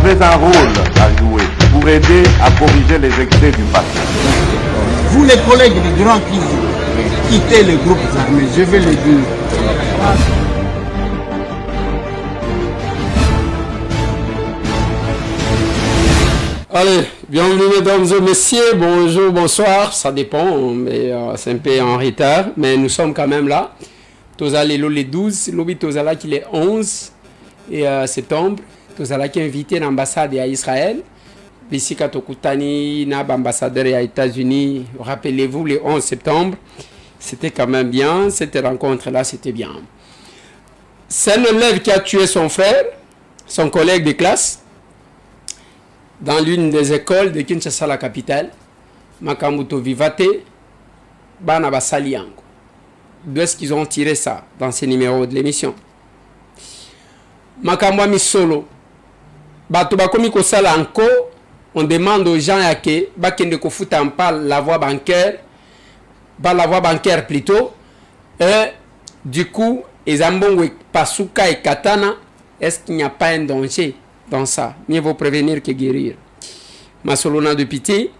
avez un rôle à jouer pour aider à corriger les excès du passé. Vous les collègues du Grand Kivu, quittez les groupes armés, je vais le dire. Allez, bienvenue mesdames et messieurs, bonjour, bonsoir, ça dépend, mais c'est un peu en retard, mais nous sommes quand même là. Tozali le 12, lobi tozalaki le 11 et septembre, tozalaki invité l'ambassade à Israël. Bisika tokutani na ambassadeur à États-Unis, rappelez-vous le 11 septembre, c'était quand même bien, cette rencontre-là, c'était bien. C'est un élève qui a tué son frère, son collègue de classe, dans l'une des écoles de Kinshasa, la capitale, Makambo Vivate, bana basali yango. D'où est-ce qu'ils ont tiré ça dans ces numéros de l'émission? Makambo ya misolo, bato bakomi kosala anko, on demande aux gens ya ke bakende kofuta par la voie bancaire, par la voie bancaire plutôt, et du coup, eza mbongo pasuka et katana, est-ce qu'il n'y a pas un danger dans ça? Mieux vaut prévenir que guérir. Masolona de pitié.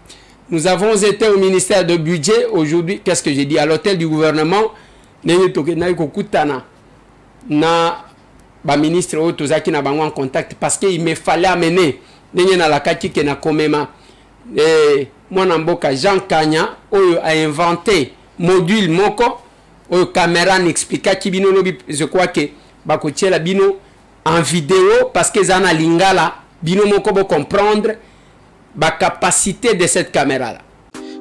Nous avons été au ministère de budget aujourd'hui, qu'est-ce que j'ai dit? À l'hôtel du gouvernement, ndenge tokendaki kokutana na ba ministre oyo tozalaki na bango en contact parce que il me fallait amener ndenge nalakaki ke na komema mwana mboka Jean Kanya oyo a inventé module moko oyo caméra n'expliquaki bino lobi, je crois que bakotiela bino en vidéo parce que eza na lingala bino moko bo comprendre ba capacité de cette caméra là.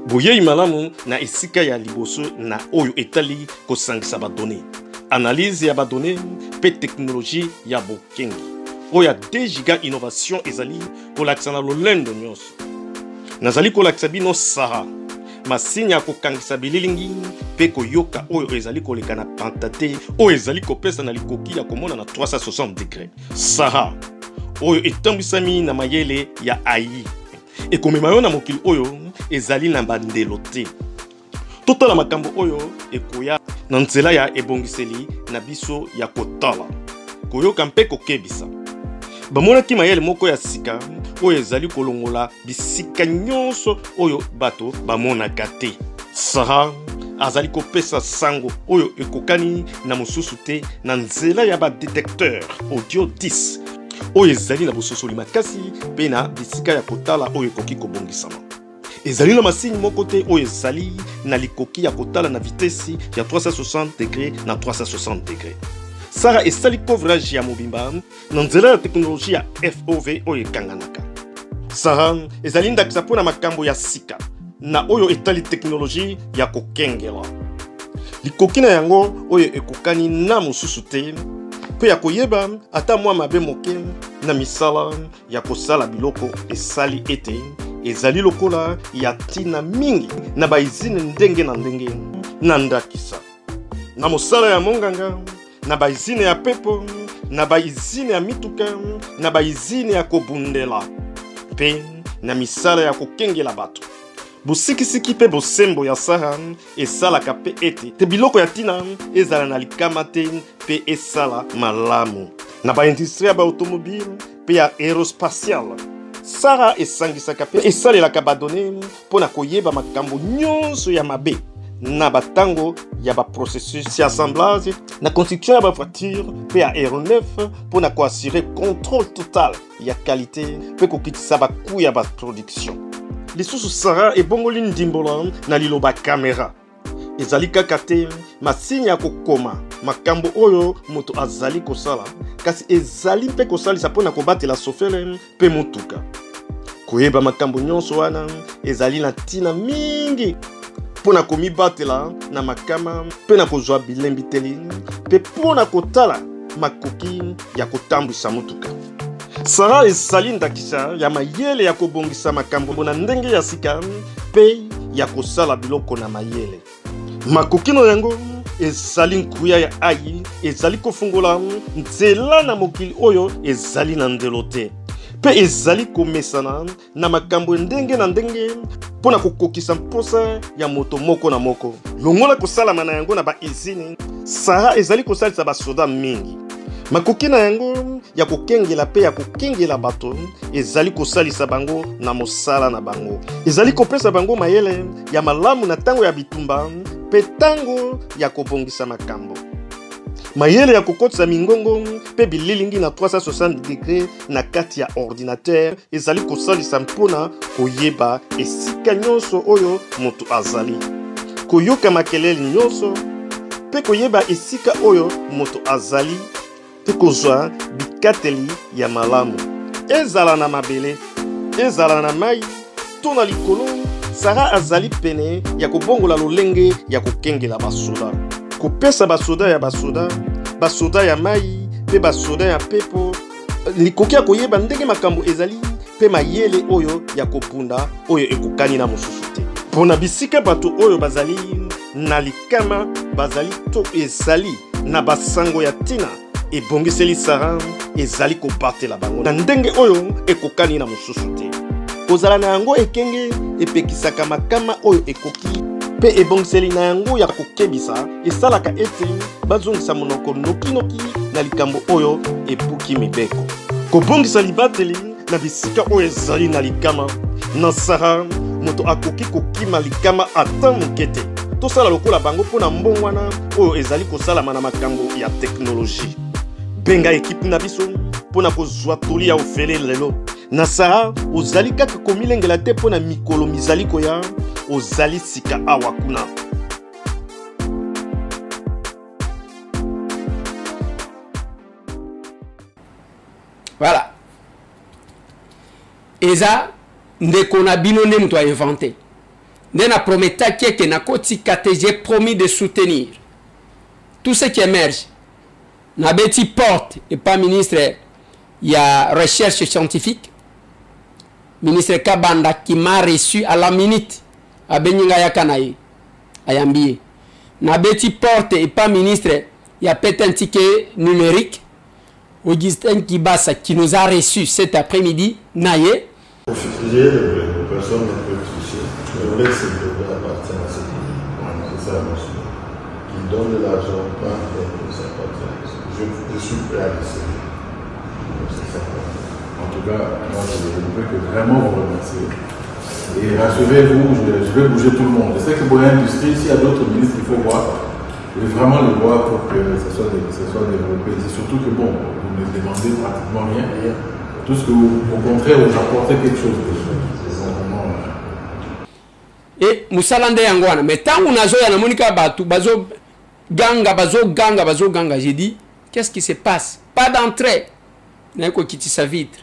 Boyei malamu na esika ya liboso na oyo etali kosangisa ba données, analyse ya ba données pe technologie ya bokengi. Oyo ya 2 giga innovation ezali kolakisa na lolendo nyonso. Nazali kolakisa bino Sara, masini ya kokangisa bililingi pe koyoka oyo ezali koleka na pantate oyo ezali kopesa na likoki ya komona na 360 degrés. Sara oyo etambwisami na mayele ya AI ekomema yo na mokili oyo ezali na bandelo te. Totala makambo oyo ekoya na nzela ya ebongiseli na biso ya kotala, koyoka mpe kokebisa. Bamonaki mayele moko ya sika oyo ezali kolongola bisika nyonso oyo bato bamonaka te. Sara azali kopesa sango oyo ekokani na mosusu te na nzela ya ba détecteur audio 10 oyo ezali na bososoli makasi mpe na bisika ya kotala oyo ekoki kobongisama. Ezali na masini moko te oyo ezali na likoki ya kotala na vitesse ya 360 degrés na 360 degrés. Sara esali coverage ya mobimba na nzela ya teknologie ya FOV oyo ekanganaka. Sara ezali ndakisa mpona makambo ya sika na oyo etali teknologie ya kokengela. Likoki na yango oyo ekokani na mosusu te mpe ya koyeba ata mwa mabe moke na misala ya kosala biloko esali ete ezali lokola ya ntina mingi na baizine ndenge na ndenge, na ndakisa na mosala ya monganga, na baizine ya pepo, na baizine ya mituka, na baizine ya kobundela mpe na misala ya kokengela bato. Bosikisiki mpe bosembo ya Sara esalaka mpe ete te biloko ya ntina ezala na likama te mpe esala malamu. Na baindustrie ya baautomobile mpe ya aérospatiale, Sara esangisaka mpe esalelaka badone mpo na koyeba makambo nyonso ya mabe na batango ya baprocessus ya assemblage, na construction ya bavoiture mpe ya aéronef mpo na koassure contrôle total ya qualité mpe kokitisa bacoût ya baproduction. Lisusu Sara ebongoli ndimbola na liloba caméra. Ezali kaka te masini ya kokoma makambo oyo moto azali kosala, kasi ezali mpe kosalisa mpona kobatela sofele mpe motuka. Koyeba makambo nyonso wana ezali na ntina mingi mpona komibatela na makama mpe na kozwa bilembiteli mpe mpona kotala makoki ya kotambwisa motuka. Sara ezali ndakisa ya mayele ya kobongisa makambo na ndenge ya sika mpe ya kosala biloko na mayele. Makoki na yango ezali nkuya ya AI ezali kofungola nzela na mokili oyo ezali na ndelo te mpe ezali komesana na makambo ndenge na ndenge mpona kokokisa mposa ya moto moko na moko. Longola kosalama na yango na baizini, Sara ezali kosalisa basoda mingi. Makoki na yango ya kokengela mpe ya kokengela bato ezali kosalisa bango na mosala na bango. Ezali kopesa bango mayele ya malamu na ntango ya bitumba mpe ntango ya kobongisa makambo. Mayele ya kokotisa mingongo mpe bililingi na 360 degre na kati ya ordinatere ezali kosalisa mpo na koyeba esika nyonso oyo moto azali, koyoka makelele nyonso mpe koyeba esika oyo moto azali mpe kozwa bikateli ya malamu, ezala na mabele, ezala na mai to na likolo. Sara azali pene ya kobongola lolenge ya kokengela basoda, kopesa basoda ya basoda, basoda ya mai mpe basoda ya mpepo likoki ya koyeba ndenge makambo ezali mpe mayele oyo ya kobunda oyo ekokani na mosusu te mpo na bisika bato oyo bazali na likama bazali to ezali na basango ya ntina. Ebongiseli Sara ezali kobatela bango na ndenge oyo ekokani na mosusu te. Kozala na yango ekenge epekisaka makama oyo ekoki, mpe ebongiseli na yango ya kokebisa esalaka ete bazongisa monoko nokinoki na likambo oyo ebuki mibeko. Kobongisa libateli na bisika oyo ezali na likama. Na Sara, moto akoki kokima likama ata moke te. Tosala lokola bango mpo na mbongwana oyo ezali kosalama na makambo ya teknoloji. Benga ekipe na biso mpo na kozwa toli ya ofele lelo. Na Sara, ozali kaka komilengela te mpo na mikolo mizali koya, ozali sika awa kuna. Voilà, eza ndeko na bino nde moto ainvente. Nde na prometaki eke nakotika te. J'ai promis de soutenir tout ce qui émerge. Nabeti porte epa ministre ya recherche scientifique, ministre Kabanda, qui m'a reçu à la minute. Abengi ngai, yaka na ye, ayambi ye. Nabeti porte epa ministre ya PTNTike numérique, Augustin Kibasa, qui nous a reçus cet après-midi na ye. Personne ne peut tricher. Le vrai, c'est que le appartient à ce pays. C'est ça la notion. Qui donne de l'argent, pas ça appartient. Je suis prêt à l'essayer. C'est ça. En tout cas, moi, je ne peux que vraiment vous remercier. Et rassurez-vous, je vais bouger tout le monde. Je sais que pour l'industrie, s'il y a d'autres ministres, il faut voir. Je vais vraiment les voir pour que ça soit développé. C'est surtout que, bon, vous ne demandez pratiquement rien. Tout ce que vous, au contraire, vous apportez quelque chose déjà. C'est vraiment. E mosala nde yango wana. Mais ntango nazoya, namoni kaka bato bazoganga, bazoganga, bazoganga. J'ai dit: qu'est-ce qui se passe? Pas d'entrée. Naye kokitisa vitre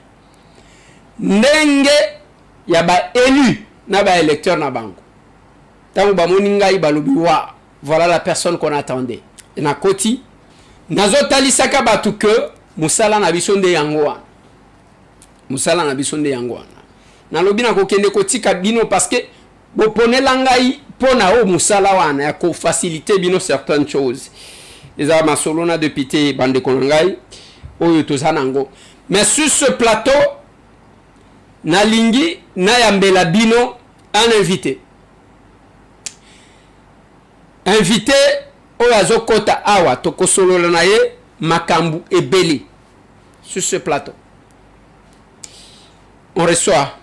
ndenge ya baélu na baélecteur na bango. Ntango bamoni ngai, balobi: wa, voilà la personne qu'on attendait. Nakoti, nazotalisaka bato ke mosala na biso nde yango wana, mosala na biso nde yango wana. Nalobi nakokende kotika bino parce que boponela ngai mpo na oyo mosala wana ya kofacilite bino certaines choses. Eza masolo na député, bandeko na ngai oyo toza nango. Mais sur ce plateau, nalingi nayambela bino un invité, invité oyo azokɔta awa. Tokosolola na ye makambo ebele. Sur ce plateau, on reçoit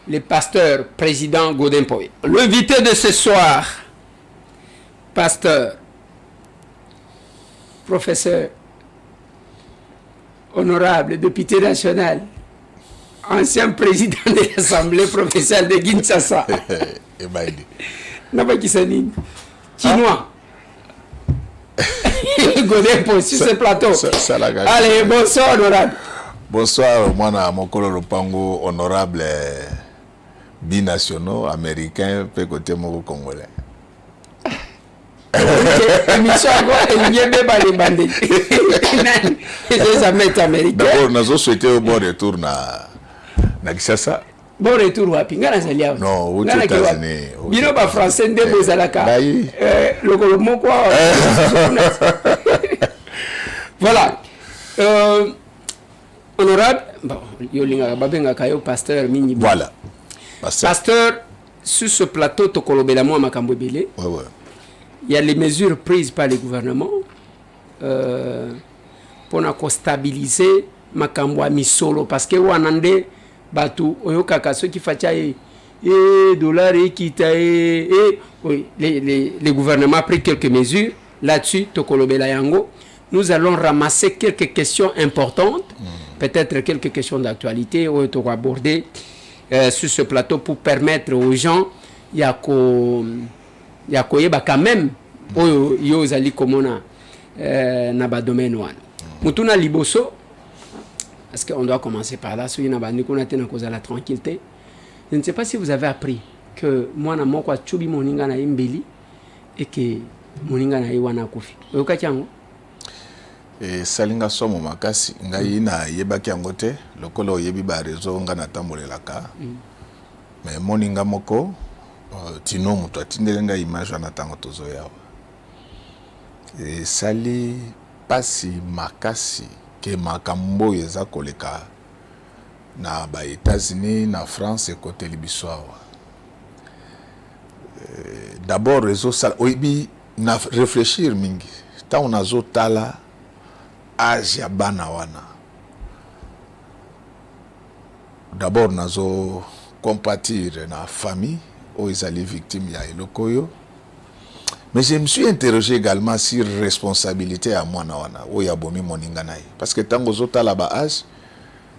le pasteur président Godin Poy. L'invité de ce soir, pasteur, professeur, honorable député national, ancien président de l'Assemblée provinciale de Kinshasa. Nabakisa nini? Chinois. Godin Poy sur ce plateau. Ça, la Allez, bonsoir honorable. Bonsoir, mwana mokolo lopango, honorable binationaux américain mpe côté moko congolais. Émission yango elingi ebeba lebandeli, ezoza maître américain. D'abord nazosouhaite yo bon retour na Kinshasa. Bon retour wapi? Ngai nazali awa. Non, outi États-Unis. Bino bafrançais nde bozalaka lokolo moko awa. Voilà, honorable, bon, yo olingaka babengaka yo pasteur mingi. Voilà. Pasteur, pasteur, sur ce plateau tokolobela mwa makambo ebele. Ouais. Il y a les mesures prises par le gouvernement. mpona kostabilize makambo ya misolo, parce que wana nde bato oyokaka soki Fatshi ye e dollar ekita e e oui, les gouvernements a pris quelques mesures là-dessus. Tokolobela yango. Nous allons ramasser quelques questions importantes, peut-être quelques questions d'actualité oyo tokoaborder sur ce plateau pour permettre aux gens ya koyeba quand même oyo yo ozali komona na badomaine wana. Mutuna liboso, parce qu'on doit commencer par là, soki na bandi kuna te na kozala tranquille te. Je ne sais pas si vous avez appris que mwana moko acubi moninga na ye mbeli eke moninga na ye wana akufi. Oyokaki yango? Esali nga somo makasi. Ngai nayebaki yango te. Lokola oyebi baréseau nga natambolelaka, mais moninga moko tino moto atindeli ngai image wana ntango tozoya awa. Esali mpasi makasi ke makambo oyo eza koleka na ba États-Unis, na France, ekoteli biso awa. D'abord ezosala, oyebi, na réfléchir mingi ntango nazotala age ya bana wana. D'abord nazo compatir na famille oyo ezali victime ya eloko oyo, mais je me suis interrogé également sur responsabilité ya mwana wana oyo abomi moninga na ye, parce que ntango ozotala ba age,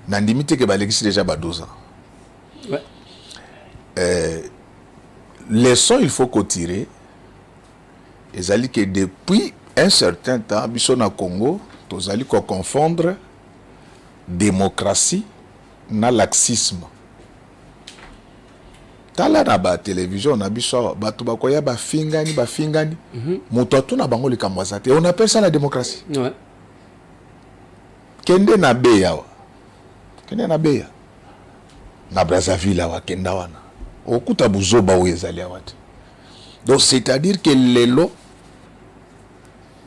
nandimi te ke balekisi déjà ba 12 ans. Leçon il faut kotirer ezali ke depuis un certain temps, biso na Congo tozali koconfondre démocratie na laxisme. Tala na batelevizio na biso awa, bato bakoya, bafingani, bafingani, moto atuna bango likambo aza te. On appelle ça la démocratie? Kende na Beya awa, kende na Beya na Brazzaville awa, kenda wana, okuta buzoba oyo ezali awa te. Donc c'est-à-dire que lelo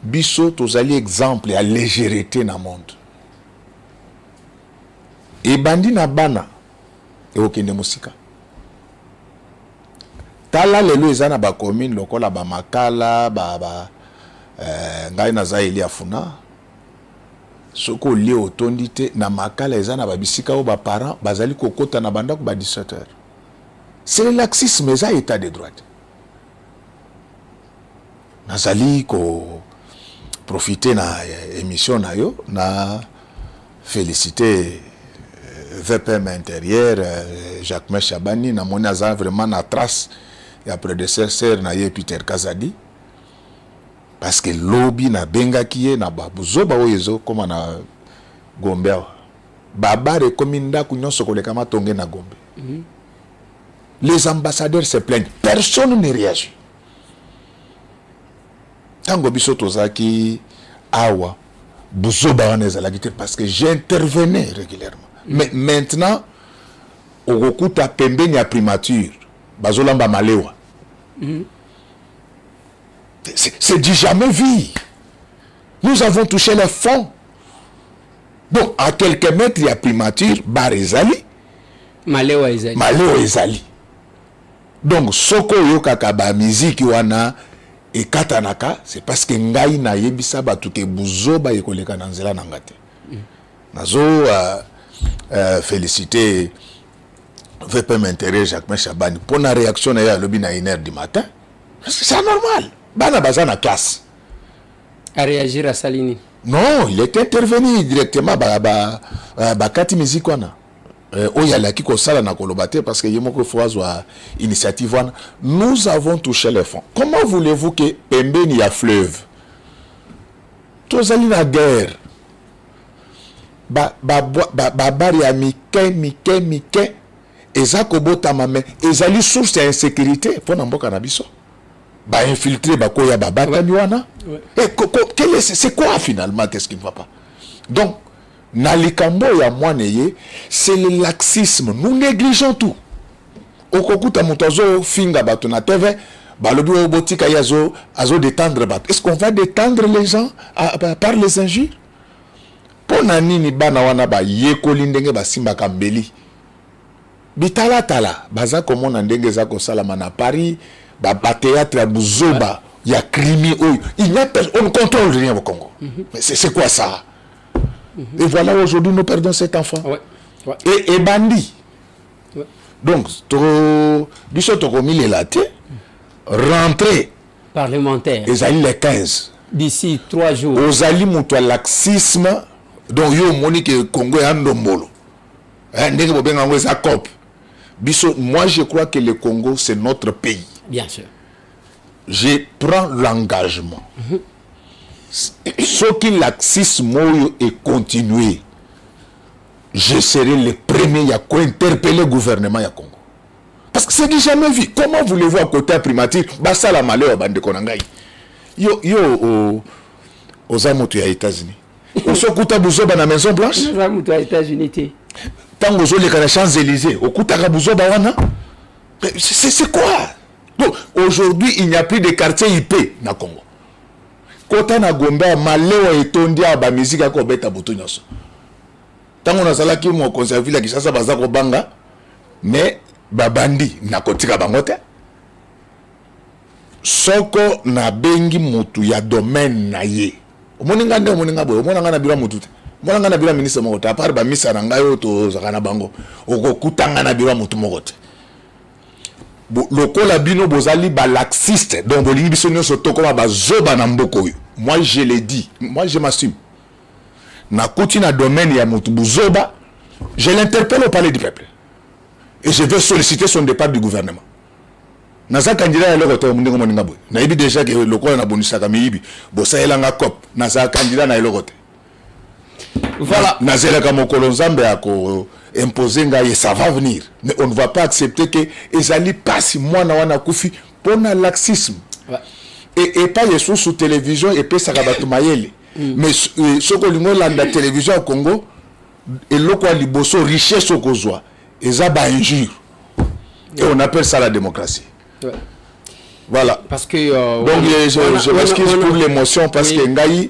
biso tozali exemple ya légèreté na monde. Ebandi na bana, ekokende mosika. Tala lelo eza na bacommune lokola bamakala ba, ngai naza eli afuna. Soki olie otondi te na Makala, eza na babisika oyo baparent bazali kokɔta na bandako ba 17 heures. C'est le laxisme, eza état de droit. Nazali koprofite na émission na yo na félicité VPM intérieur Jacquemain Chabani. Namoni aza vraiment na trace ya prédécesseur na ye Peter Kazadi, parce que lobi nabengaki ye na babuzoba oyo ezokóma na Gombe awa. Babar ekomi ndako nyonso koleka matonge na Gombe. Les ambassadeurs se plaignent, personne ne réagit. Ntango biso tozalaki awa, buzoba wana ezalaki te, parce que j'intervenais régulièrement. Mais maintenant okokuta pembeni ya primature bazolamba malewa. C'est du jamais vu. Nous avons touché le fond. Donc à quelques mètres ya primature, bar ezali. Malewa ezali. Malewa ezali. Donc soki oyokaka bamiziki wana ekatanaka, c'est parce que ngai nayebisa bato ke buzoba ekoleka na nzela na nga te. Nazo féliciter VPM intérieur Jacquemain Chabani mpo na réaction na ye. Alobi na 1 heure du matin, c'est anormal, bana baza na classe. Aréagir, asali nini? Non, il est intervenu directement, bakati musique wana. Oyo alaki kosala na koloba te, parce que ye moko fo azwa initiative wana. Nous avons touché le fond. Comment voulez-vous que pembeni ya fleuve tozali na guerre, babar ba, ba, ba ya mike mike mike eza kobotama, mais ezali source ya insécurité mpo na mboka na biso? Bainfiltré bakoya, babatami wana. C'est quoi finalement? Qu'est-ce qui ne va pas? Donc na likambo ya mwana ye, c'est le laxisme, nous négligeons tout. Okokuta moto azofinga bato na TV, balobi oyo botika ye, azo détendre bato. Est ce qu'on va détendre les gens par les injures? Mpo na nini bana wana bayekoli ndenge basimbaka mbeli? Bitalatala baza komona ndenge eza kosalama na Paris, bathéâtre ya buzoba ya crime oyo. Il n'y a, on ne contrôle rien au Congo. Mais c'est quoi ça? Et voilà, aujourd'hui nous perdons cet enfant. Et ebandi. Donc to biso tokomilela te. Rentrée parlementaire ezali le 15. D'ici 3 jours. Ozali moto ya laxisme. Donc yo omoni ke Congo ya ndombolo. Eh, ndenge bobenga yango eza coop. Biso, moi je crois que le Congo, c'est notre pays. Bien sûr. Je prends l'engagement, soki laxisme oyo econtinue, je serai le premier ya kointerpeller gouvernement ya Congo, parce que c'est du jamais vu. Comment voulez-vous, à côté ya primature, basala malewa? Bandeko na ngai, yo oza moto ya États-Unis, osokuta buzoba na Maison Blanche? Naza moto ya États-Unis te. Ntango ozoleka na Champs-Élysées, okutaka buzoba wana? Mais c'est quoi? Donc aujourd'hui, il n'y a plus de quartier IP na Congo. Kota na Gombe ya malewa etondi awa, bamiziki akobeta butu nyonso. Ntango nazalaki mokonzi ya ville ya Kinshasa, baza kobanga, mais babandi nakotika bango te. Soko nabengi motu ya domaine na ye, omoni nga nde, omoni nga boye, omona nga na biro ya motu te, omona nga na biro ya ministre moko te, à part bamisa na ngai oyo tozalaka na bango, okokuta nga na biro ya motu moko te. Lokola bino bozali balaxiste, donc bolingi biso nyonso tokoma bazoba na mboka oyo. Moi je l'ai dit, moi je m'assume. Nakuti na domaine ya motu buzoba, je l'interpelle au Palais du peuple et je vais solliciter son départ du gouvernement. Naza candidat ya eloko te. Ndenge moninga boye, nayebi déjà ke lokola nabonisaka miyibi, bosalelanga cop, naza candidat na eloko te. Nazelaka mokolo Nzambe ako imposer ngai et ça va venir, mais on ne va pas accepter que ezali pasi. Mwana wana akufi mpona laxisme. Et epai lisusu télévision epesaka bato mayele, mais soki olingi olanda télévision ya Congo, eloko ya liboso, richesse okozwa eza bainjure, et on appelle ça la démocratie. Voilà. Parce que Donc je m'excuse pour l'émotion, parce que ngai,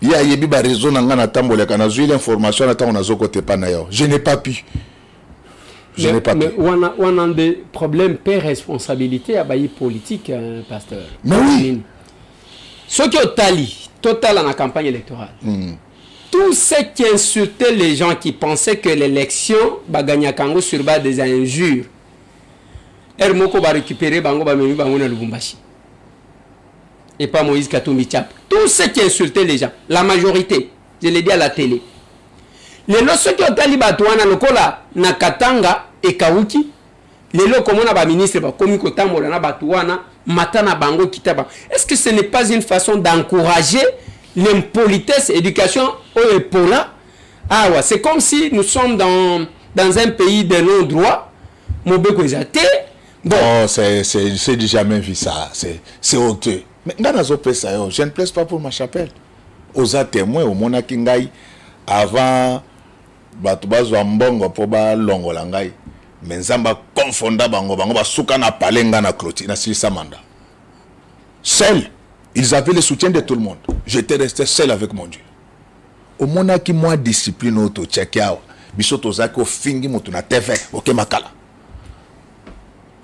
ye ayebi bareseau na ngai, natambolaka, nazwi l'information na ntango nazokota epa na yo, je n'ai pas pu, je n'ai pas mais pu. Wana nde problème mpe responsabilité ya bayi politique, hein, pasteur. Mais oui. Nini? Soki otali, totala na campagne électorale, tous ceux qui insultaient les gens, qui pensaient que l'élection bagagnaka yango sur base des injures, ere moko barécupérer bango, bamemi bango na Lubumbashi et pas Moïse Katumbi Chap. Tous ceux qui insultaient les gens, la majorité, je l'ai dit à la télé, lelo soki otali bato wana, lokola na Katanga ekawuki, lelo komona baministre bakomi kotambola na bato wana, mata na bango, kita bango. Est-ce que ce n'est pas une façon d'encourager l'impolitesse, éducation oyo epola awa? C'est comme si nous sommes dans un pays de non-droit, mobeko eza te. Bon. Non, c'est du jamais vu ça. C'est honteux. Mais nga nazopesa yo, je ne prêche pas pour ma chapelle. Oza témoin, omonaki ngai avant bato bazwa mbongo mpo balongola ngai. Mais Nzambe akonfonda bango, bango basuka na palais, nga na clôture, nasilisa mandat. Seul, ils avaient le soutien de tout le monde. J'étais resté seul avec mon Dieu. Omonaki mwa discipline oyo totiaki awa. Biso tozalaki, ofingi moto na TV, oke Makala.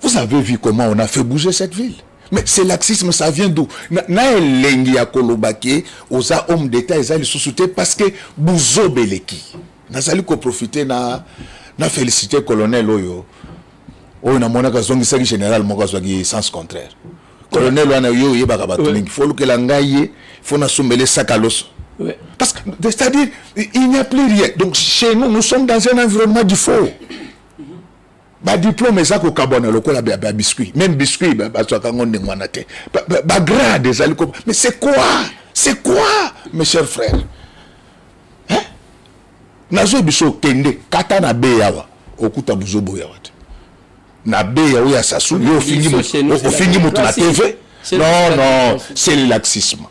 Vous avez vu comment on a fait bouger cette ville. Mais c'est laxisme, ça vient d'où? Na elengi ya koloba ke oza homme d'État eza lisusu te, parce que buzoba eleki. Nazali koprofiter na féliciter colonel oyo oyo namonaka azongisaki général moko azwaki sens contraire. Colonel wana, yo oyebaka bato mingi, fo olukela ngai ye, fo nasumbela esaka loso. Parce que, c'est-à-dire, il n'y a plus rien. Donc chez nous, nous sommes dans un environnement du faux. Badiplôme eza kokabwana lokola babiscuit, même biscuit bazwaka yango ndenge wana te. Bagrade ezali ko, mais c'est quoi? C'est quoi, mes chers frères, hein? Nazoyebi biso, okende kata na be awa, okuta buzoba oyo awa te. Na be oyo ya Sasu, yo ofingi moto na TV. Non, non, c'est le laxisme.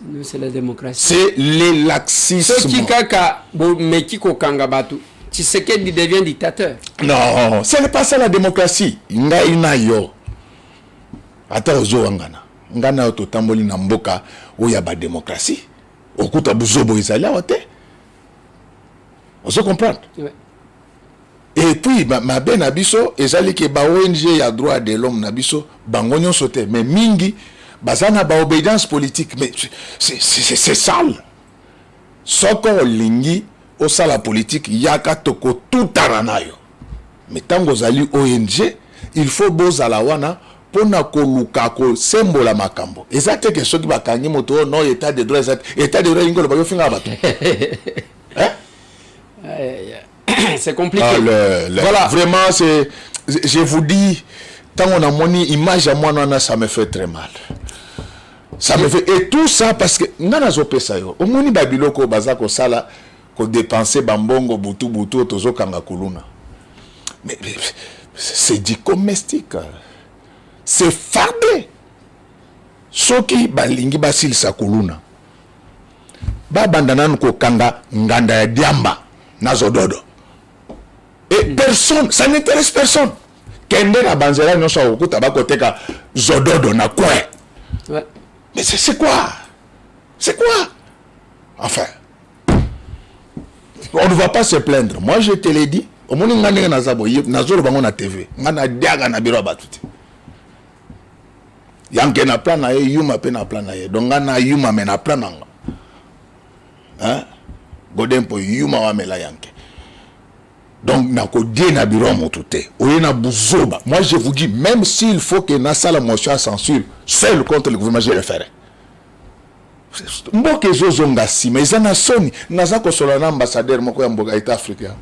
Nous, c'est la démocratie. C'est le laxisme. Soki kaka bomeki kokanga bato, Tshisekedi devient dictateur. Non, ce n'est pas ça la démocratie. Ngai na yo, ata ozowangana, ngai na yo totamboli na mboka oyo ya badémocratie, okuta buzobo ezali awa te. Ozo comprendre? Ouais. Et puis mabe na biso ezali ke ba ONG ya droit de l'homme na biso, bango nyonso te, mais mingi baza na baobédience politique. Mais c'est sale. Soko olingi osala politique, yaka tokotutana na yo. Mais ntango ozali ONG, il faut bozala wana mpona koluka kosembola makambo. Eza te ke soki bakangi moto oyo, non, état de droit eza te. État de droit elingi koloba yofingaka bato, hein? C'est compliqué. Ah, Voilà. Vraiment, c'est, je vous dis, tant on a moni image à moi, non, ça me fait très mal. Ça me fait, et tout ça parce que nga nazopesa yo, omoni babiloko baza kosala, kodépenser bambongo butu butu, tozokanga kuluna. Mais c'est du comestique, c'est fardé. Soki balingi basilisa kuluna, babanda nanu kokanga nganda ya diamba na zododo. Et personne, ça n'intéresse personne. Kende na banzela nyonso, akokuta bakoteka zododo na coin. Mais c'est quoi? C'est quoi? Enfin, on ne va pas se plaindre. Moi, je te l'ai dit, omoni nga ndenge naza boye, nazoloba ngo na TV, nga nadiaka na biro ya bato te. Yanke na plan na ye, yuma mpe na plan na ye. Donc nga na yuma, me na plan na nga, hein? Godin mpo yuma wamela yanke. Donc nakodie na biro ya moto te. Oye na buzoba, moi je vous dis, même s'il faut que nasala motion ya censure seul contre le gouvernement, je le ferai. Mboka ezozonga nsima, eza na soni. Naza kosola na ambassadeur moko ya mboka état africain,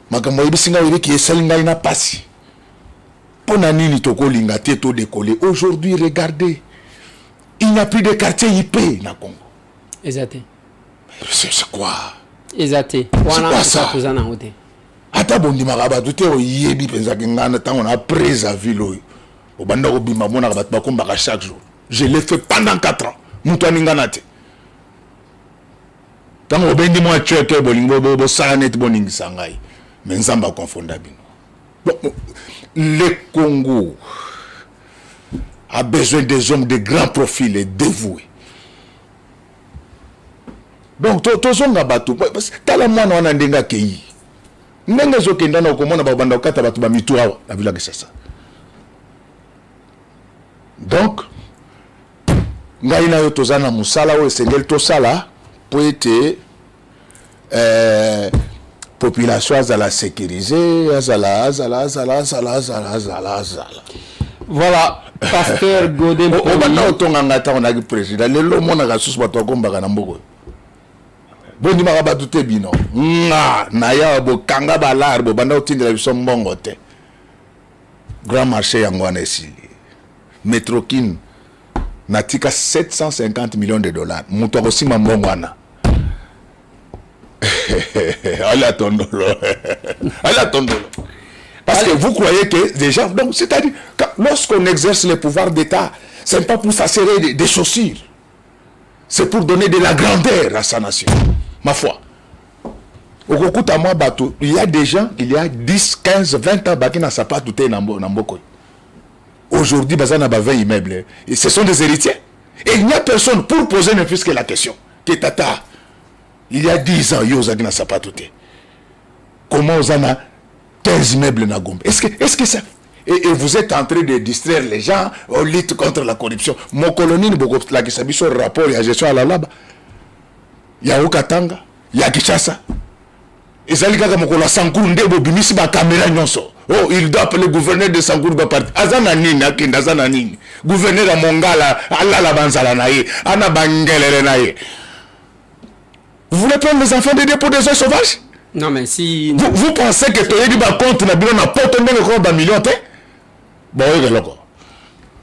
makambo ayebisi ngai, oyebiki, esali ngai na pasi. Mpo na nini tokolinga te todécoller? Aujourd'hui, regardez, il n'y a plus de quartier IP na Congo. Eza te. C'est quoi? Eza te wana. Quoi, ça? Toza nango te. Ata bondimaka bato te, oyebi mpenzaki ngai na ntango na Brazzaville oyo obanda kobima, monaka bato bakombaka chaque jour. Je l'ai fait pendant 4 ans, moto aningana te. Ntango obendi mwa tsheke, bolingi bosala neti boningisa ngai, me Nzambe akonfonda bino. Bon, le Congo a besoin des hommes de grand profil et dévoués. Donc tozonga bato. Tala mwana wana ndenge akei, ndenge ezokenda na okomona babanda kokata bato bamitu awa na ville ya Kinshasa. Donc ngai na yo toza na mosala oyo esengeli tosala mpo ete population azala sécurisé, azala azala azala azala azala azala azala. Voilà, pasteur Godé. Obanda otonganga ntango naki président, lelo omonaka susu bato bakombaka na mboka oyo. Bondimaka bato te bino. Nga naya bokanga balare, bobanda kotindela biso mbongo te. Grand marché yango wana esili. Metrokin natika 750 millions de dollars, moto akosimba mbongo wana, allez tondolo, allez tondolo. Parce que vous croyez que déjà, donc c'est-à-dire, lorsqu'on exerce le pouvoir d'État, ce n'est pas pour s'assurer des chaussures, c'est pour donner de la grandeur à sa nation, ma foi. Okokuta mwa bato, il y a des gens, il y a 10, 15, 20 ans, baki na sapatu te na mboka. Aujourd'hui baza na ba 20 immeubles, et ce sont des héritiers, et il n'y a personne pour poser ne fût-ce que la question que tata, il y a 10 ans yo ozalaki na sapatu te, comment oza na 15 immeubles na Gombe? Est-ce que ça, et vous êtes en train de distraire les gens au lutte contre la corruption? Mokolo nini bokolakisa biso rapport ya gestion ya Lualaba, ya Haut-Katanga, ya Kinshasa? Ezali kaka mokolo ya Sankuru nde bobimisi bakamera nyonso. Oh, il doit appeler, gouverneur de Sankuru doit partir. Aza na nini? Akende, aza na nini? Gouverneur ya Mongala alala banzala na ye, ana bangelele na ye. Vous voulez prendre les enfants de Dieu pour des oies sauvages? Non, mais si. Vous pensez que toyebi bacompte na bino na poto ndenge koma bamillion te? Boyoka eloko.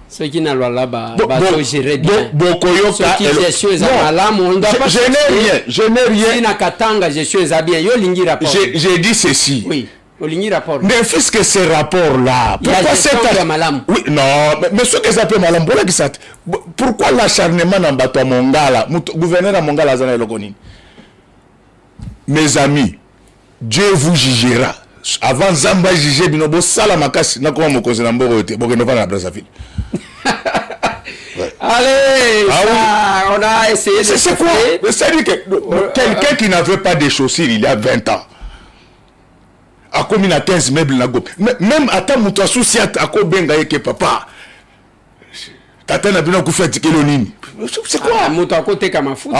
Soki na Lualaba bazogérer bien, bokoyoka. Soki gestion eza malamu, on doit pas Je n'ai rien, je n'ai rien. Si na Katanga gestion eza bien, yo olingi rapport. J'ai dit ceci. Oui, olingi rapport. Mais puisque ces rapports-là, Il y a pourquoi gestion cet ya malamu. Oui, non, mais ce que ça peut malamu, bolakisa te. Pourquoi l'acharnement na bato ya Mongala, gouverneur ya Mongala aza na eloko nini? Mes amis, Dieu vous jugera. Avant Nzambe ajuge bino, bosala makasi nakoma mokonzi na mboka oyo te, bokende ovanda na Brazzaville. Allez, Ah ça, oui. on a essayé de C'est quoi? souffler. C'est-à-dire que quelqu'un qui n'avait pas de chaussures il y a 20 ans akomi na 15 meubles na Gombe. Même ata moto asusi akobenga ye ke papa. Tata na bino akufi atikeli yo nini? C'est quoi? Ah, moto akoteka mafuta,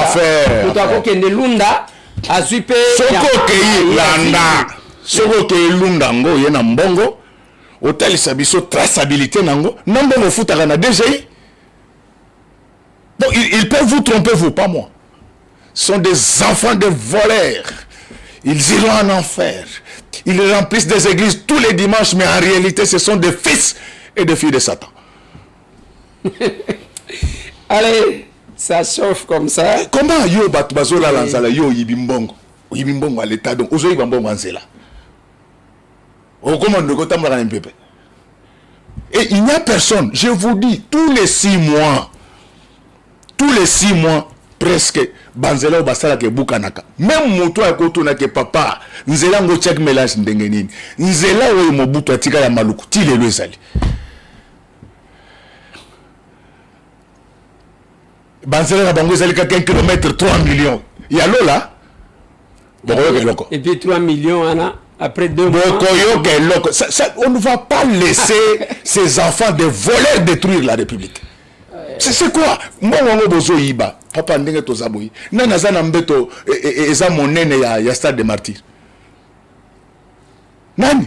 moto akokende lunda azwi mpe. Soki okei landa, soki okei lunda yango, oye na mbongo, otalisa biso traçabilité nango na mbongo ofutaka na DGI. Donc ils peuvent vous tromper, vous, pas moi. Ce sont des enfants de voleurs. Ils iront en enfer. Ils remplissent des églises tous les dimanches, mais en réalité, ce sont des fils et des filles de Satan. Allez, ça chauffe comme ça. Comment yo bato bazolala nzala, yo oyibi mbongo, oyibi mbongo ya l'État, donc ozoyiba mbongo ya nzela, okoma ndeko otambolaka na mpepe et il n'y a personne? Je vous dis, tous les 6 mois, tous les 6 mois presque, banzela oyo basalaka ebukanaka. Même moto akotunake: "Papa, nzela yango otiaki mélange ndenge nini?" Nzela oyo Mobutu atika ya Maluku ti lelo ezali. Banzela na bango ezali kaka 1 kilomètre 3 millions ya lola. Bokoyoka eloko. Et puis 3 millions wana, après 2 mois. Bokoyoka eloko. Ça, on ne va pas laisser ces enfants de voleurs détruire la République. C'est quoi? Mbongo yango bozoyiba, papa, ndenge toza boyi, nani aza na mbeto eza monene ya Stade de Martyr? Nani?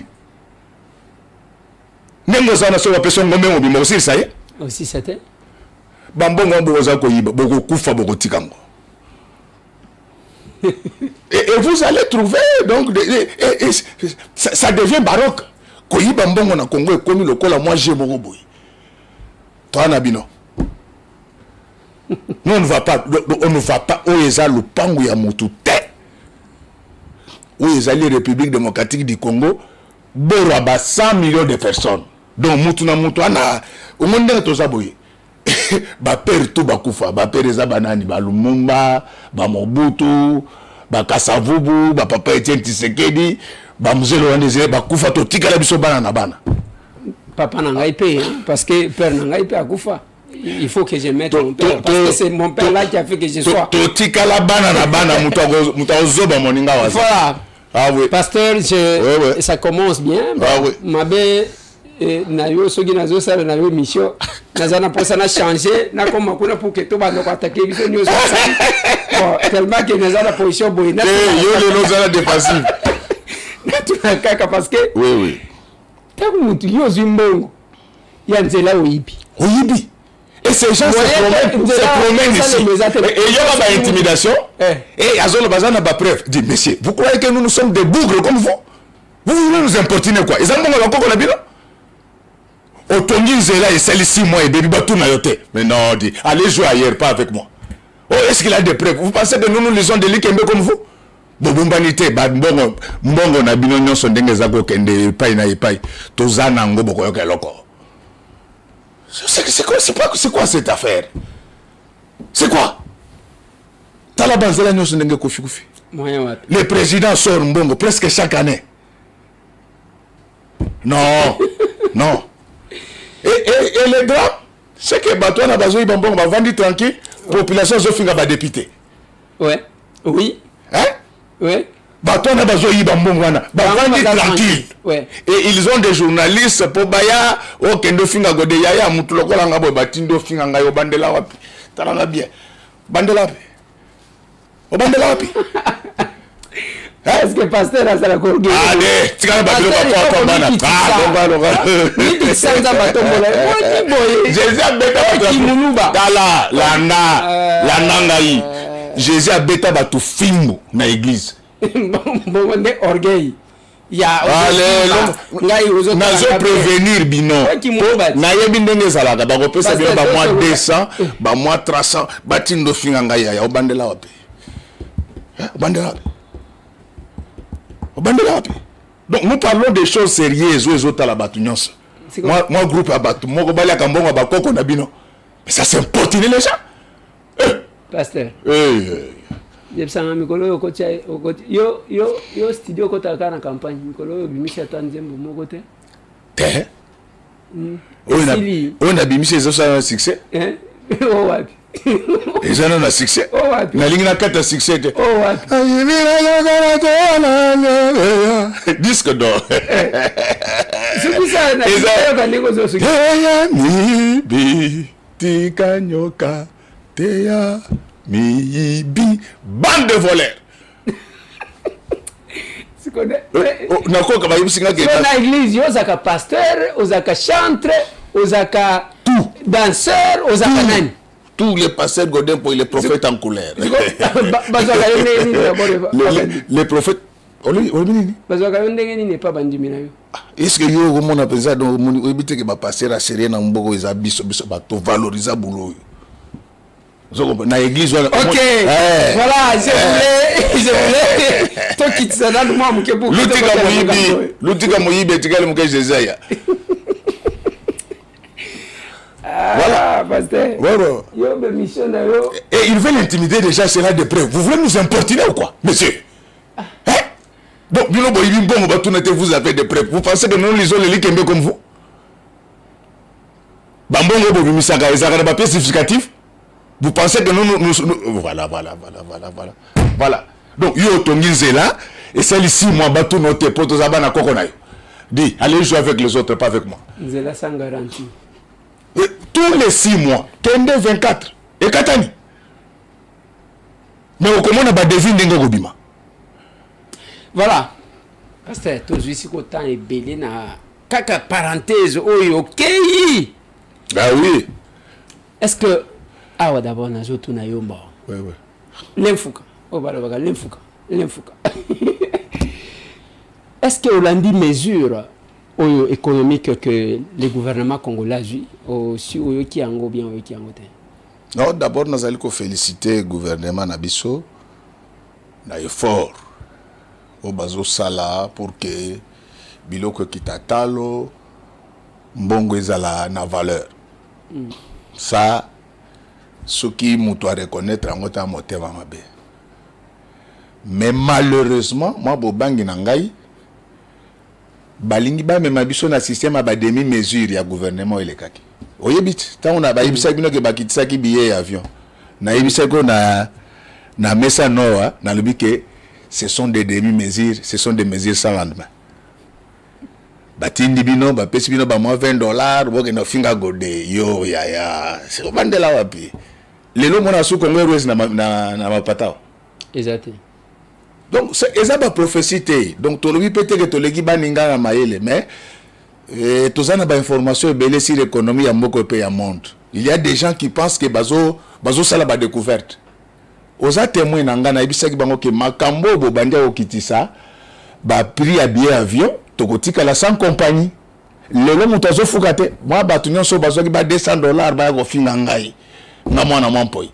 Ndenge oza na, soki bapesi ngombe mobimba, osilisa ye? Osilisa te. Bambongo yango bokoza koyiba, bokokufa, bokotika yango et vous allez trouver. Donc et ça devient baroque. Koyiba mbongo na Congo ekomi lokola mwa jeu moko boye. Toa na bino, nous, on ne va pas, on ne va pas. Oyo eza lupangu ya motu te. Oyo ezali République démocratique du Congo, borwa ba 100 millions de personnes. Donc mutu na mutu ana omoni ndenge toza boye. Bapères tu bakufa, bapères eza banani? Balumumba, bamobutu, bakasavubu, bapapa Etienne Tshisekedi, bamzee Laurent Désiré bakufa, totikala biso bana na bana. Papa na ngai mpe, parce que père na ngai mpe akufa. Il faut que je mette mon père, parce que c'est mon père là qui a fait que je sois. Totikala bana na bana, moto akozoba moninga waza. Voilà. Ah oui. Pasteur, je, oui. Ça commence bien. Ah oui. Mabe na yo, soki nazosala na yo mission, naza na mposa na changer, nakoma kuna pour que tobanda koattaquer biso nyonso. Bon, tellement que naza na position boye. Yo lelo ozala défensive. Natuna kaka parce que oui. ntango motu yo ozwi mbongo ya nzela, oyibi. Oyibi. Et ces gens se promènent ici. Et il y aura ba intimidation. Et azolo baza na ba preuve. Dit, monsieur, vous croyez que nous, nous sommes des bougres comme vous? Vous voulez nous importuner quoi? Ils ont bon bakoko na bino. Otongi nzela, esali 6 mois ebebi, batuna yo te. Mais non, dit, allez jouer ailleurs, pas avec moi. Oh, est-ce qu'il a des preuves? Vous pensez que nous, nous lisons des likembe comme vous? Bobombani te. Mbongo, mbongo na bino nyonso ndenge eza kokende epai na epai, toza nango, bokoyoka eloko. C'est quoi, c'est pas, c'est quoi cette affaire? C'est quoi? Tala banzela nyonso ndenge kufi kufi. Le président sort mbongo presque chaque année. Non, non. Et le drame, c'est que bato wana bazoyiba mbongo, bavandi tranquille, population azofinga badéputé. Hein? Ouais. Bato wana bazoyiba mbongo wana, bavandi tranquille. Et ils ont des journalistes mpo baya okende ofinga Gode. Yaya, mutu lokola nga boye, batindi ofinga ngai, obandela wapi? Talanga bien, obandela wapi? Obandela wapi? Est-ce que pasteur azala koorganiser? Allez, tikala babiloko apapa bana. Mitikisa Nzambe atombola boni boye. Jésus abeta bato. Tala, landa, landa ngai. Jésus abeta bato fimbu na église. Bongo nde orgueil ya ngai. Nazo prévenir bino, nayebi ndenge ezalaka. Bakopesa bino bamwa 200, bamwa 300, batindo finga ngai. Yaya, obandela wapi? Obandela wapi? Obandela wapi? Donc nous parlons des choses sérieuses oyo ezotala bato nyonso. Mwa groupe ya bato moko baliaka mbongo ya bakoko na bino, mais ça, c'est importuner les gens. Pasteur, yebisanga, mikolo oyo okotia yo studio, okotaka kaka na campagne. Mikolo oyo obimisi ata nzembo moko te. Te, oyo nabimisi ezosala na succès. O wapi? Eza nano na succès. Nalingi na kati ya succès te. Disque d'or. Sukisa, ndenge ozosuki. Mibi. Tika nyoka teya miyibi, bande de voleurs. Oh, nakoka bayebisi nga ke na église yo ozalaka pasteur, ozalaka chantre, ozalaka tout, danseur, ozalaka nani? Tous les pasteurs Godin pour les prophètes en couleur. Bazwaka yo ndenge nini d'abord? Les prophètes, olobi nini? Bazwaka yo ndenge nini epa bandimi na yo? Est ce que yo okomona mpenza? Donc omoni, oyebi te ke bapasteur ya sérieux na mboka eza biso. Biso bato valorisa boulot oyo. Ozo na église wana. Ok, voilà, je voulais tokitisa nanu mwa moke. Lutika moyibi, lutika moyibi, etikali moke, Jésus aya. Voilà, pasteur. Ouais. Yo be mission na yo. Et ils veulent intimider déjà cela de près. Vous voulez nous importuner ou quoi, monsieur? Hein? Donc bino boyibi mbongo, batuna te, vous avez des preuves. Vous pensez que nous lisons les likembe comme vous? Bambongo bobimisaka ezalaka na bapièce justificative. Vous pensez que nous, nous, nous, nous, voilà, voilà, voilà, voilà, voilà, voilà. Donc yo otongi nzela, esali 6 mois, batuna te po toza bana koko na yo. Dis, allez jouer avec les autres, pas avec moi. Nzela sans garantie. Et tous les 6 mois, kende 24 ekatani, mais okomona badevis ndenge okobima. Voilà, pasteur, tozwi siko temps ebele na kaka parenthèse oyo okei. Ah oui. Est ce que awa d'abord nazotuna yo mbo Ouais. Lemfuka oyo balobaka lemfuka lemfuka, est ce que olandi mesure oyo économique que le gouvernement congolais azwi? Osi oyoki yango bien, oyoki yango te? Non, d'abord nazali koféliciter gouvernement na biso na effort oyo bazosala pour que biloko ekita talo, mbongo ezala na valeur. Ça, soki moto areconnaître yango ta motema mabe. Mais malheureusement, mwa bobangi na ngai, balingi bamema biso na système ya bademi mesure ya gouvernement elekaki. Oyebi ti ntango na bayebisaki bino ke bakitisaki billet ya avion, nayebisaki oyo na mesa noa, nalobi ke ce sont des demi mesures, ce sont des mesures sans lendemain. Batindi bino, bapesi bino bamwa 20 dollars, bokende ofinga Gode. Yo yaya, obandela wapi? Lelo mona su Congo Airways na mapata. Eza te. Donc eza baprophétie te. Donc tolobi mpe te ke toleki baninga na mayele, mais toza na bainformation ebele sur économie ya mboka mpe ya monde. Il y a des gens qui pensent que bazosala bazo badécouverte. Oza témoin na ngai, nayebisaki bango ke makambo oyo bobandi akokitisa baprix ya billet avion, tokotikala sans compagnie. Lelo moto azofuka te. Mwa bato nyonso oyo bazwaki ba 200 dollars, baya kofinga ngai, nga mwana mwa mpoi.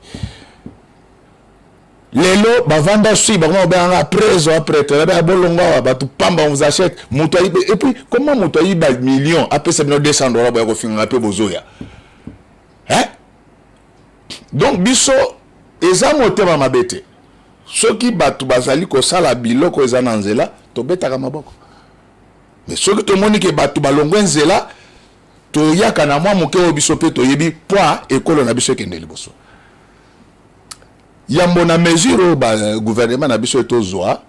Lelo bavanda sui, bakoma kobenganga preso aprêtre, babe abolongo awa, bato pamba, on vous achète. Moto ayiba, et puis comment moto ayiba million, apesa bino 200 dollars, boya kofinganga mpe bozoya, hein? Donc biso eza motema mabe te. Soki bato bazali kosala biloko eza na nzela, tobetaka maboko. Mais soki tomoni ke bato balongwe nzela, toyaka na mwa moke oyo biso mpe toyebi po ekolo na biso ekende liboso. Yambo na mesure oyo bagouvernement na biso etozwa,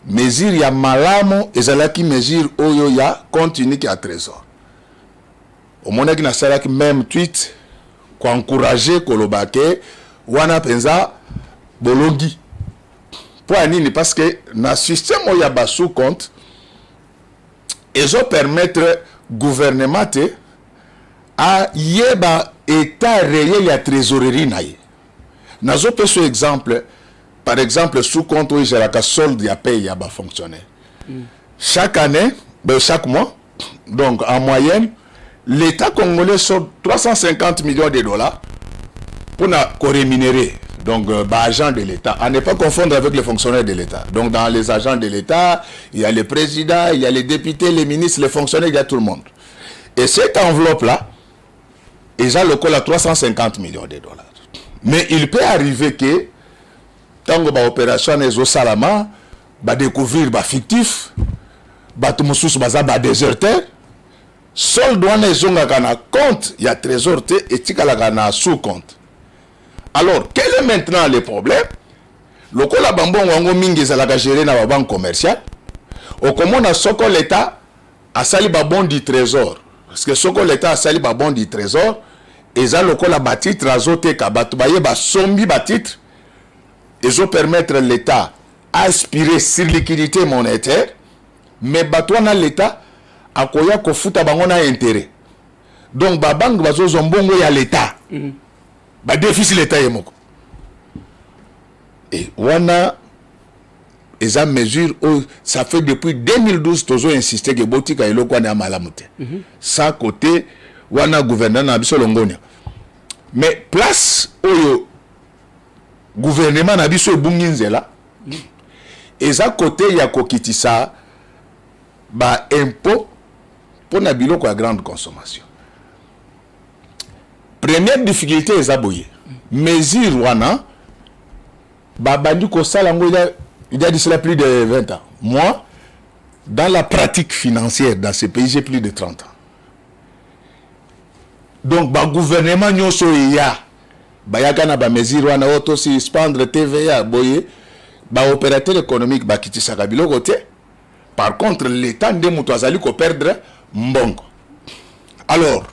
mesure ya malamu ezalaki mesure oyo ya compte unique ya trésor. Omonaki nasalaki même tweet koencourager, koloba ke wana mpenza bolongi. Mpo ya nini? Parce que na système oyo ya basous compte, ezopermettre gouvernement te ayeba état réel ya trésorerie na ye. Nazopesa exemple, par exemple sous compte oyo ezalaka solde ya paye ya bafonctionnaire. Chaque année, ben, chaque mois, donc en moyenne l'État congolais sort 350 millions de dollars pour rémunérer donc bah, agents de l'État, à ne pas confondre avec les fonctionnaires de l'État. Donc dans les agents de l'État, il y a les présidents, il y a les députés, les ministres, les fonctionnaires, il y a tout le monde. Et cette enveloppe-là, eza lokola 350 millions de dollars. Mais il peut arriver que ntango baopération wana ezosalama, badécouvrir bafictif, bato mosusu baza badéserteur, solde wana ezongaka na compte ya trésor te, etikalaka na sous compte. Alors quel est maintenant le problème? Lokola bambongo yango mingi ezalaka géré na babanque commerciale, okomona soko l'État asali babon du trésor, parce que soko l'État asali babon du trésor, Eza lokola batitre azoteka, bato baye basombi batitre, ezopermettre l'État aspirer sur liquidité monétaire, mais bato wana l'État akoya kofuta bango na intérêt. Donc babanque bazozwa mbongo ya l'État, badefisi l'État ye moko. E wana eza mesure oyo ça fait depuis 2012 tozo insister ke botika eloko wana ya malamu te. Sa côté wana, gouvernement na biso longonia, mais place oyo gouvernement na biso ebungi nzela eza côté ya kokitisa baimpôt mpo na biloko ya grande consommation. Première difficulté eza boye: mesure wana babandi kosala yango il y a de cela plus de 20 ans. Moi, dans la pratique financière dans ce pays, j'ai plus de 30 ans. Donc bagouvernement nyonso eya, bayaka na bamesure wana oyo tosuspendre TVA boye, baopérateur économique bakitisaka biloko te. Par contre, l'État nde moto azali koperdre mbongo. Alors,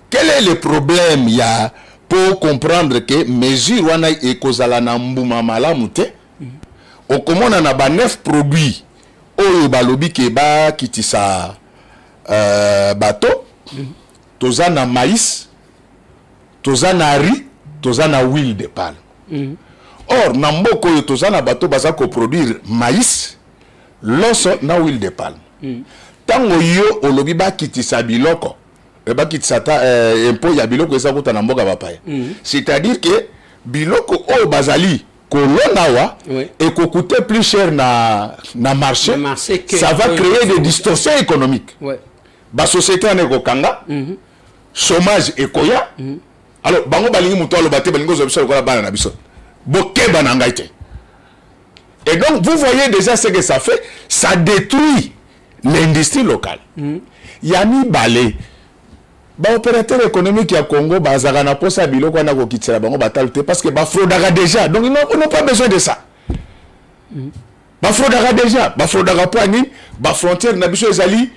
quel est le problème ya pour comprendre que mesure wana ekozala na mbuma malamu te? Okomona na ba neuf produits oyo balobi ke bakitisa bato, toza na maïs, toza na riz, toza na huile de palme. Or na mboka oyo toza na bato baza koproduire maïs, loso na huile de palme. Ntango yo olobi bakitisa biloko, bakitisa ta impôt ya biloko eza kuta na mboka bapaya, c'est-à-dire que biloko oyo bazali kolona awa ekocoûter plus cher na marché. Na marché que Ça va oyo créer des distorsions économiques. Basociété wana ekokanga, chômage ekoya. Alors bango balingi moto aloba te, balingi kozwa biso lokola bana na biso, bokeba na ngai te. Et donc vous voyez déjà ce que ça fait: ça détruit l'industrie locale. Ya mibale, baopérateur économique ya Congo bazalaka na posa ya biloko wana kokitisela bango batalo te, parce que bafraudaka déjà. Donc ils n'ont pas besoin de ça. Bafraudaka déjà. Bafraudaka mpo ya nini? Bafrontière na biso ezali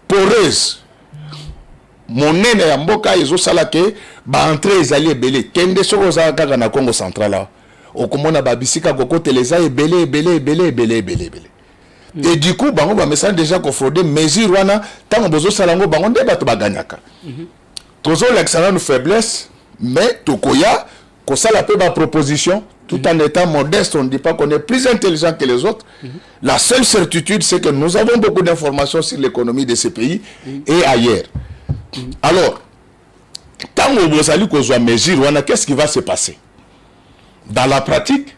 poreuse, monene ya mboka ezosala ke baentrée ezali ebele. Kende, soki ozala kaka na Congo Central awa, okomona babisika kokotela eza ebele, ebele, ebele, ebele, ebele, ebele. Et du coup bango bamesana déjà kofraude. Mesure wana, ntango bozosala yango, bango nde bato baganyaka. Tozolakisa nanu faiblesse, mais tokoya kosala mpe baproposition tout en étant modeste. On ne dit pas qu'on est plus intelligent que les autres. La seule certitude, c'est que nous avons beaucoup d'informations sur l'économie de ces pays et ailleurs. Alors ntango bozali kozwa mesure wana, qu'est-ce qui va se passer dans la pratique?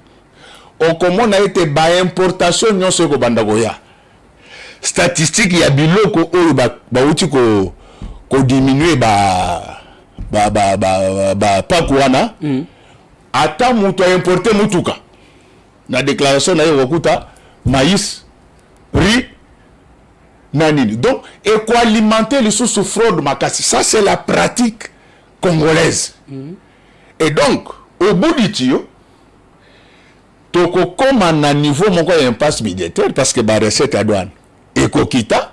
Okomona ete baimportation nyonso ekobanda koya. Statistique ya biloko oyo bauti kodiminue bapaku wana, ata moto aimporte mutuka, na déclaration na ye okokuta maïs, riz na nini. Donc ekoalimenter lisusu fraude makasi. Ça, c'est la pratique congolaise. Et donc au bout du tuyau, tokokóma na niveau moko ya impasse budgétaire, parce que barecette ya douane ekokita.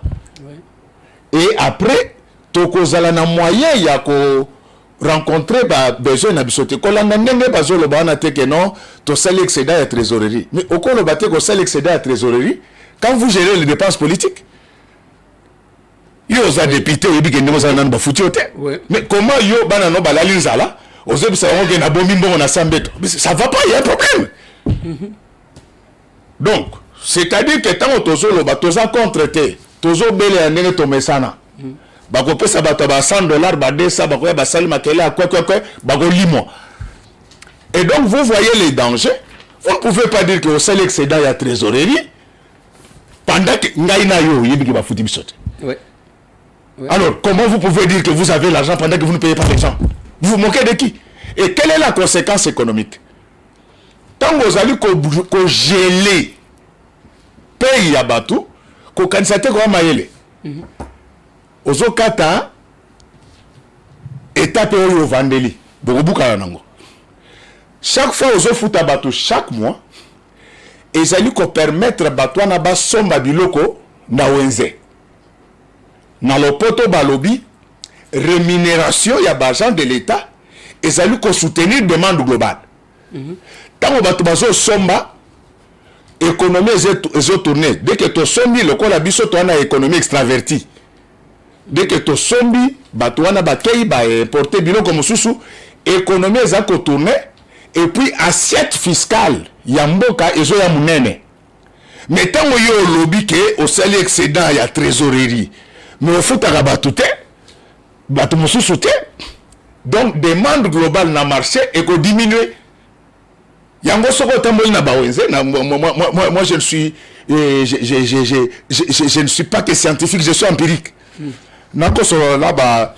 Et après tokozala na moyen ya ko rencontrer babesoin na biso te. Kolanda ndenge bazoloba wana te ke non, tosali excédent ya trésorerie. Mais okoloba te kosali excédent ya trésorerie quand vous gérez les dépenses politiques. Yo oza député, oyebi ke ndenge ozala nanu bafuti yo te. Mais comment yo, bana no balali nzala, ozobisa bango ke nabomi mbongo na sambeto? Ça va pas, il y a un problème. Donc c'est-à-dire que ntango tozoloba, toza contre te, tozobelela ndenge tomesana. Bakopesa bato ba 100 $, ba 200, bakoya basali makele ya kwekwekwe, bakolimwa. Et donc vous voyez les dangers. Vous ne pouvez pas dire que osali excédent ya trésorerie pendant que ngai na yo oyebi ke bafuti biso te. Alors comment vous pouvez dire que vous avez l'argent pendant que vous ne payez pas les gens? Vous vous moquez de qui? Et quelle est la conséquence économique? Ntango ozali kogeler paye ya bato, kokanisa te koya mayele, ozokata étape oyo ovandeli, bokobukana nango. Chaque fois ozofuta bato chaque mois, ezali kopermettre bato wana basomba biloko na wenze. Na lopoto balobi Rémunération ya baagent de l'État ezali kosoutenir demande globale. Ntango bato bazosomba, économie ezotourne. Dès que tosombi, lokola biso toza na économie extravertie, dès que tosombi, bato wana bakei baimporte biloko mosusu, économie eza kotourne et puis assiette fiscale ya mboka ezoya monene. Mais ntango yo olobi ke osali excédent ya trésorerie, mais ofutaka bato te, bato mosusu te, donc demande globale na marché ekodiminue. Yango soki otamboli na bawenze na, moi, moi, moi, moi je ne suis eh, je ne suis pas que scientifique, je suis empirique. Nakosolola na ba,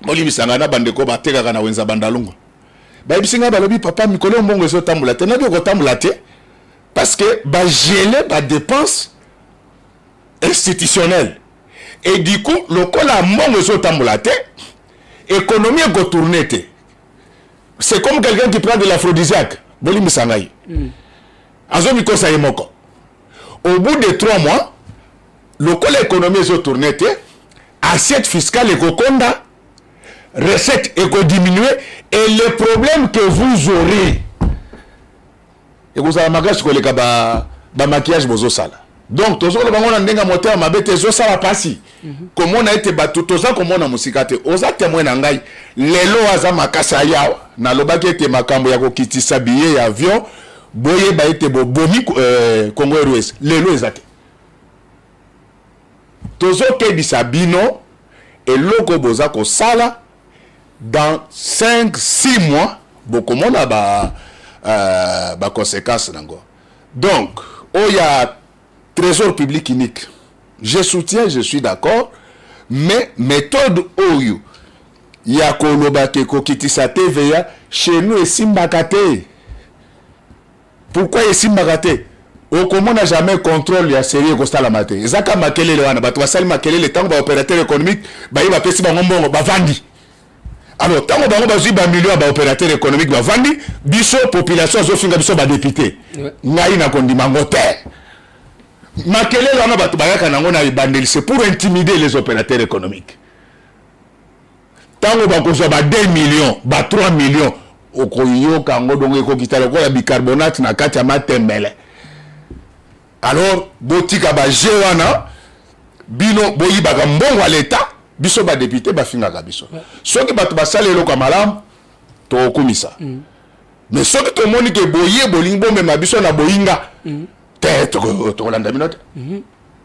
bolimbisanga, na bandeko batekaka na wenza Bandalungwa, bayebisi ngai, balobi: "Papa, mikolo mbongo ezotambola te." Nabi okotambola te parce que bageler badépense institutionnelle et du coup, lokola mbongo ezotambola te, économie ekotourne te. C'est comme quelqu'un qui prend de l'aphrodisiaque, bolimbisa ngai, azomikosa ye moko. Au bout de 3 mois, lokola économie ezotourne te, assiette fiscale ekokonda, recette ekodiminue et le problème que vous aurez ekozala makasi koleka bamaquillage bozosala. Donc tozoloba ngo na ndenge ya motema mabe te, ezosala mpasi komona ete bato toza komona mosika te. Oza témoin na ngai, lelo aza makasi ayawa, nalobaki ete makambo ya kokitisa billet ya avion, boyeba ete bobomi Congo Airways. Lelo eza te. Tozokebisa bino, eloko boza kosala, dans 5 6 mois bokomona ba baconséquence nango. Donc oyo ya trésor public unique, je soutiens, je suis d'accord, mais méthode oyo ya koloba ke kokitisa TVA, chez nous esimbaka te. Pourquoi esimbaka te? Okomona jamais contrôle ya série ekosalama te. Eza ka makelele wana, bato basali makelele. Ntango baopérateur économique baye, bapesi bango mbongo, bavandi. Alors ntango bango bazwi bamillion ya baopérateur économique, bavandi, biso population azofinga biso badéputé. Ngai nakondima yango te. Makelele wana bato bayaka nango na ebandeli, c'est pour intimider les opérateurs économiques. Ntango bakozwa ba 2 millions, ba 3 millions, okoyoka yango dongo ekokita lokola bicarbonate na kati ya matembele. Alors botika baje wana, bino boyibaka mbongo ya leta, biso badéputé bafingaka biso. Soki bato basala eloko ya malamu, tokokumisa. Mais soki tomoni ke boye bolingi bomema biso na boyinga te, tokolanda bino te.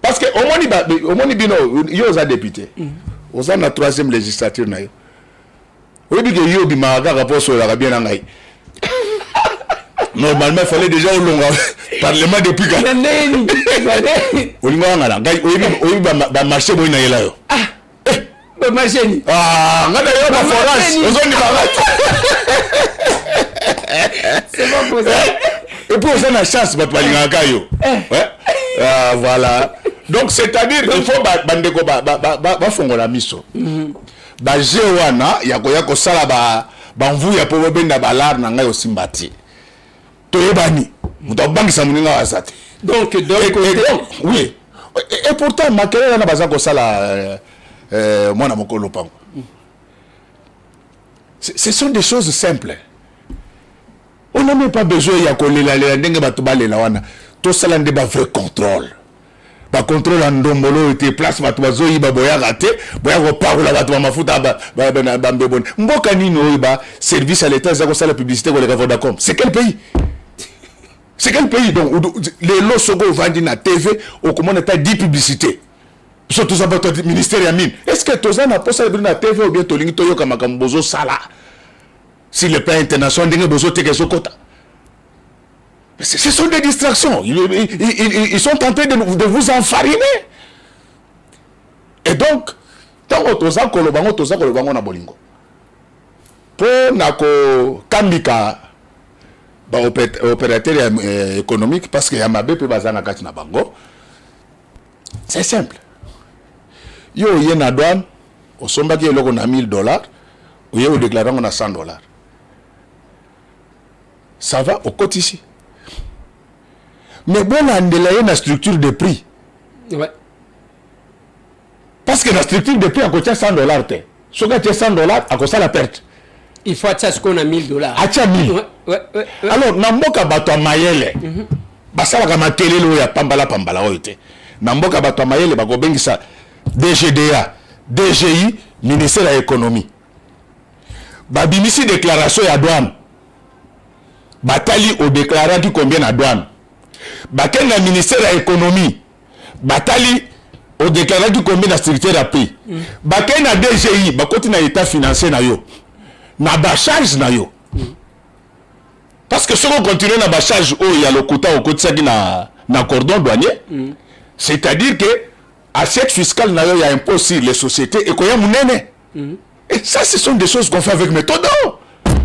Parce que omoni, omoni bino, yo oza député, oza na troisième législature na yo, oyebi ke yo obimaka kaka mpo osololaka bien na ngai. Normalement, il fallait déjà olonga parlement depuis ka olinga wanga na ngai. Oyebi bamarché boyi nayela yo. Bamarché ni? Ah, ngai na yo baforage, ozondimaka. C'est pas possible. Et puis oza na chance, bato balingaka yo. Ouais. Ah, voilà, donc c'est-à-dire il faut bandeko bafongola miso. Baje wana ya koya kosala bamvuya mpo bobenda balare na ngai, osimba te. Toyebani, moto abangisa moninga aza te. Donc d'un côté donc, oui, et pourtant makelele wana baza kosala, mwana moko lopango, ce sont des choses simples. On n'a même pas besoin ya kolelalela ndenge bato balela wana. Tosala nde bavrai contrôle, bacontrôle ya ndombolo oyo te. Place bato bazoyiba, boyaka te, boya kopakola bato bamafuta bambeboni. Mboka nini oyo baservice ya l'État eza kosala publicité koleka Vodacom? C'est quel pays? C'est quel pays? Donc lelo soki ovandi na TV, okomona ata 10 publicité. Biso toza bato ya ministère ya mine, est ce que toza na posa bino na TV ou bien tolingi toyoka makambo bozosala sur le plan international, ndenge bozoteka ezokota? Ce sont des distractions. Ils sont en train de vous enfariner. Et donc, ntango toza koloba ngo, toza koloba ngo na bolingo mpo na kokambika baopérateur ya économique, parce que ya mabe mpe baza na kati na bango. C'est simple: yo oye na douane, osombaki eloko na 1000 $, oye odéclare yango na 100 $, ça va, okotisi. Mais bolandela ye na structure de prix. Parce que la structure de prix akotia 100 $ te. Soki atie 100 $, akosala perte. Il faut atia sikoyo na 1000 $. Atia 1000. Alors na mboka, bato ya mayele basalaka makelele oyo ya pambala pambala oyo te. Na mboka, bato ya mayele bakobengisa DGDA, DGI, ministère ya économie. Babimisi déclaration ya douane, batali odéclaraki combien na douane. Bakende na ministère ya économie, batali odéclaraki combien na structure ya prix. Bakende na DGI, bakoti na état financier na yo, na bacharge na yo. Parce que soki ocontinue na bacharge oyo ya lokuta okotisaki na cordon douanier, c'est-à-dire que assiette fiscale na yo ya impôt sur les sociétés ekoya monene. Et ça, ce sont des choses qu'on fait avec méthode.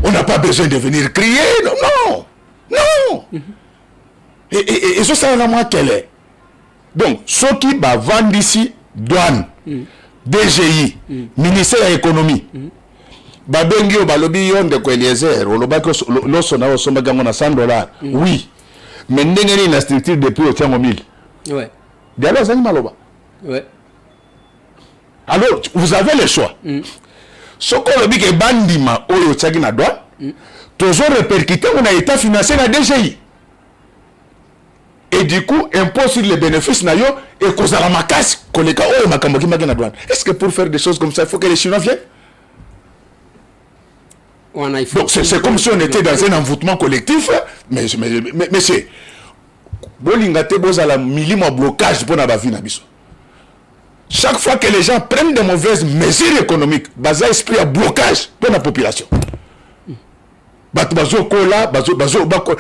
On n'a pas besoin de venir crier. Non, non, non. Et ezosalaka mwa kele. Donc soki bavandisi douane, DGI, ministère ya économie, babengi yo, balobi: yo ndeko Eliezer, olobaki loso na yo osombaki yango na 100 $. Oui, mais ndenge nini na structure de prix otiango 1000? Dialo azangi maloba. Alors vous avez le choix. Soki olobi ke bandima oyo otiaki na douane, tozo répercuter ngo na état financier na DGI et du coup impôt sur les bénéfices na yo ekozala makasi koleka oyo makambo okimaki na douane. Est ce que pour faire des choses comme ça, il faut que les Chinois viennent? Wana il faut. Donc c'est comme si on était dans un envoûtement collectif. Mais c'est bolinga te, bozala milimo ya blocage mpona bavie na biso. Chaque fois que les gens prennent de mauvaises mesures économiques, baza esprit ya blocage mpona population. Bato bazokola,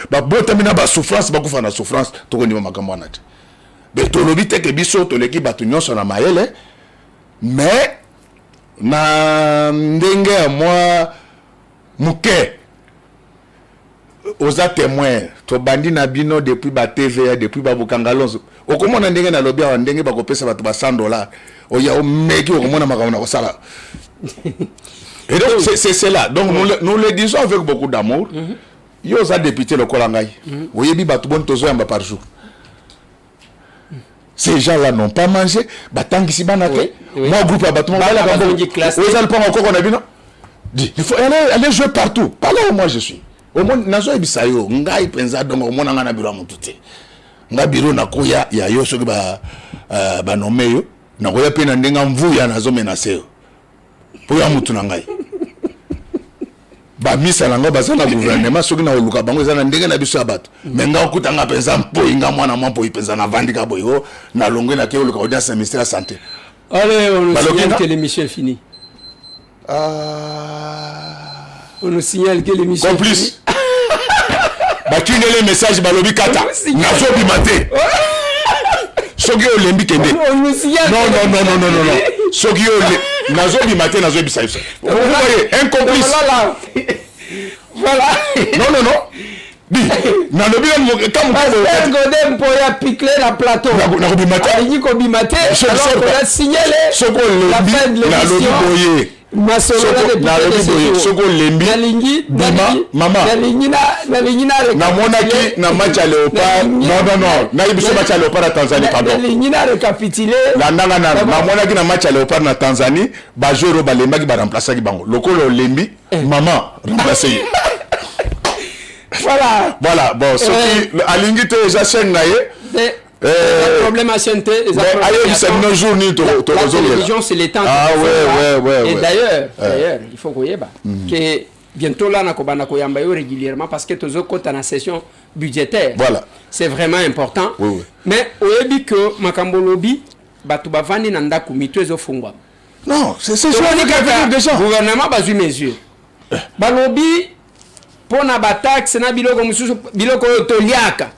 babotami na basouffrance, bakufa na souffrance. Tokondima makambo wana te. Be tolobi te ke biso toleki bato nyonso na mayele, mais na ndenge ya mwa moke oza témoin. Tobandi na bino depuis ba TVA, depuis babukanga lonzo. Okomona ndenge nalobi awa, ndenge bakopesa bato ba 100 $, oya omeki, okomona makambo na kosala. Et donc c'est là. Donc nous le disons avec beaucoup d'amour. Yo oza député lokola ngai, oyebi bato boni tozoyamba par jour. Ces gens-là n'ont pas mangé, batangisi bana te. Mwa groupe ya bato moko Bana balaka bazongi classe te. Oza lupango koko na bino. Dis, il faut aller jouer partout. Par là où moi je suis, omoni, nazoyebisa yo, ngai mpenza, donc omona ngai na biro ya motu te. Nga biro nakoya ya yo soki banome yo, nakoya mpe na ndenge mvuya nazomenase yo mpo ya mutu na ngai. Bamisa na ngo baza na gouvernement, soki na koluka bango eza na ndenge na biso ya bato. Me nga okutanga mpenza mpoi, nga mwana mwa mpoi mpenza, navandi ka boye o nalongwe, nake oluka audience na ministère ya santé. Allez, on nous Balobi signale nga? que l'émission est finie. Ah. On nous signale que l'émission est finie. Complice batindeli message, balobi kata. Nazobima te. Soki olembi, kende. On nous signale Non. que Non, non, non, non, non, non. Soki ole nazobima te, nazoyebisa biso. Vous voyez un complice. Voilà. Voilà. Non, non, non. Di nalobi ntango Pasteur Godé Mpoya piqué na plateau. Nakobima te. Alingi kobima te. Je ne Alors sors qu'on pas. a signalé Soki la olembi, fin de nalobi l'émission. boye. Masolo na député Nalobi de boye, Secours. soki olembi, Nalingi bima. Mama. Nalingi na Namonaki na match ya Léopard. Non, non, non, nayebi biso match ya Léopard na Tanzanie, pardon. Nalingi na récapituler. Landanga na namonaki na match ya Léopard na Tanzanie, bajoueur oyo balembaki, baremplaçaki bango. Lokola olembi, mama, remplace ye. Voilà. Voilà. Bon, soki alingi te, eza chaîne na ye. Problème à chaîne te. Mais ayebisa bino jour nini. La télévision, c'est le temps. Ah ouais. Et d'ailleurs, il faut koyeba que bientôt là nakobanda koyamba yo régulièrement parce que tozokota na session budgétaire. Voilà. C'est vraiment important. Oui. Mais oyebi que makambo lobi, bato bavandi na ndako, mito ezofungwama. Non, c'est Tomoni kaka gouvernement bazwi mesure, balobi mpo na bataxe na biloko mosusu, biloko oyo toliaka,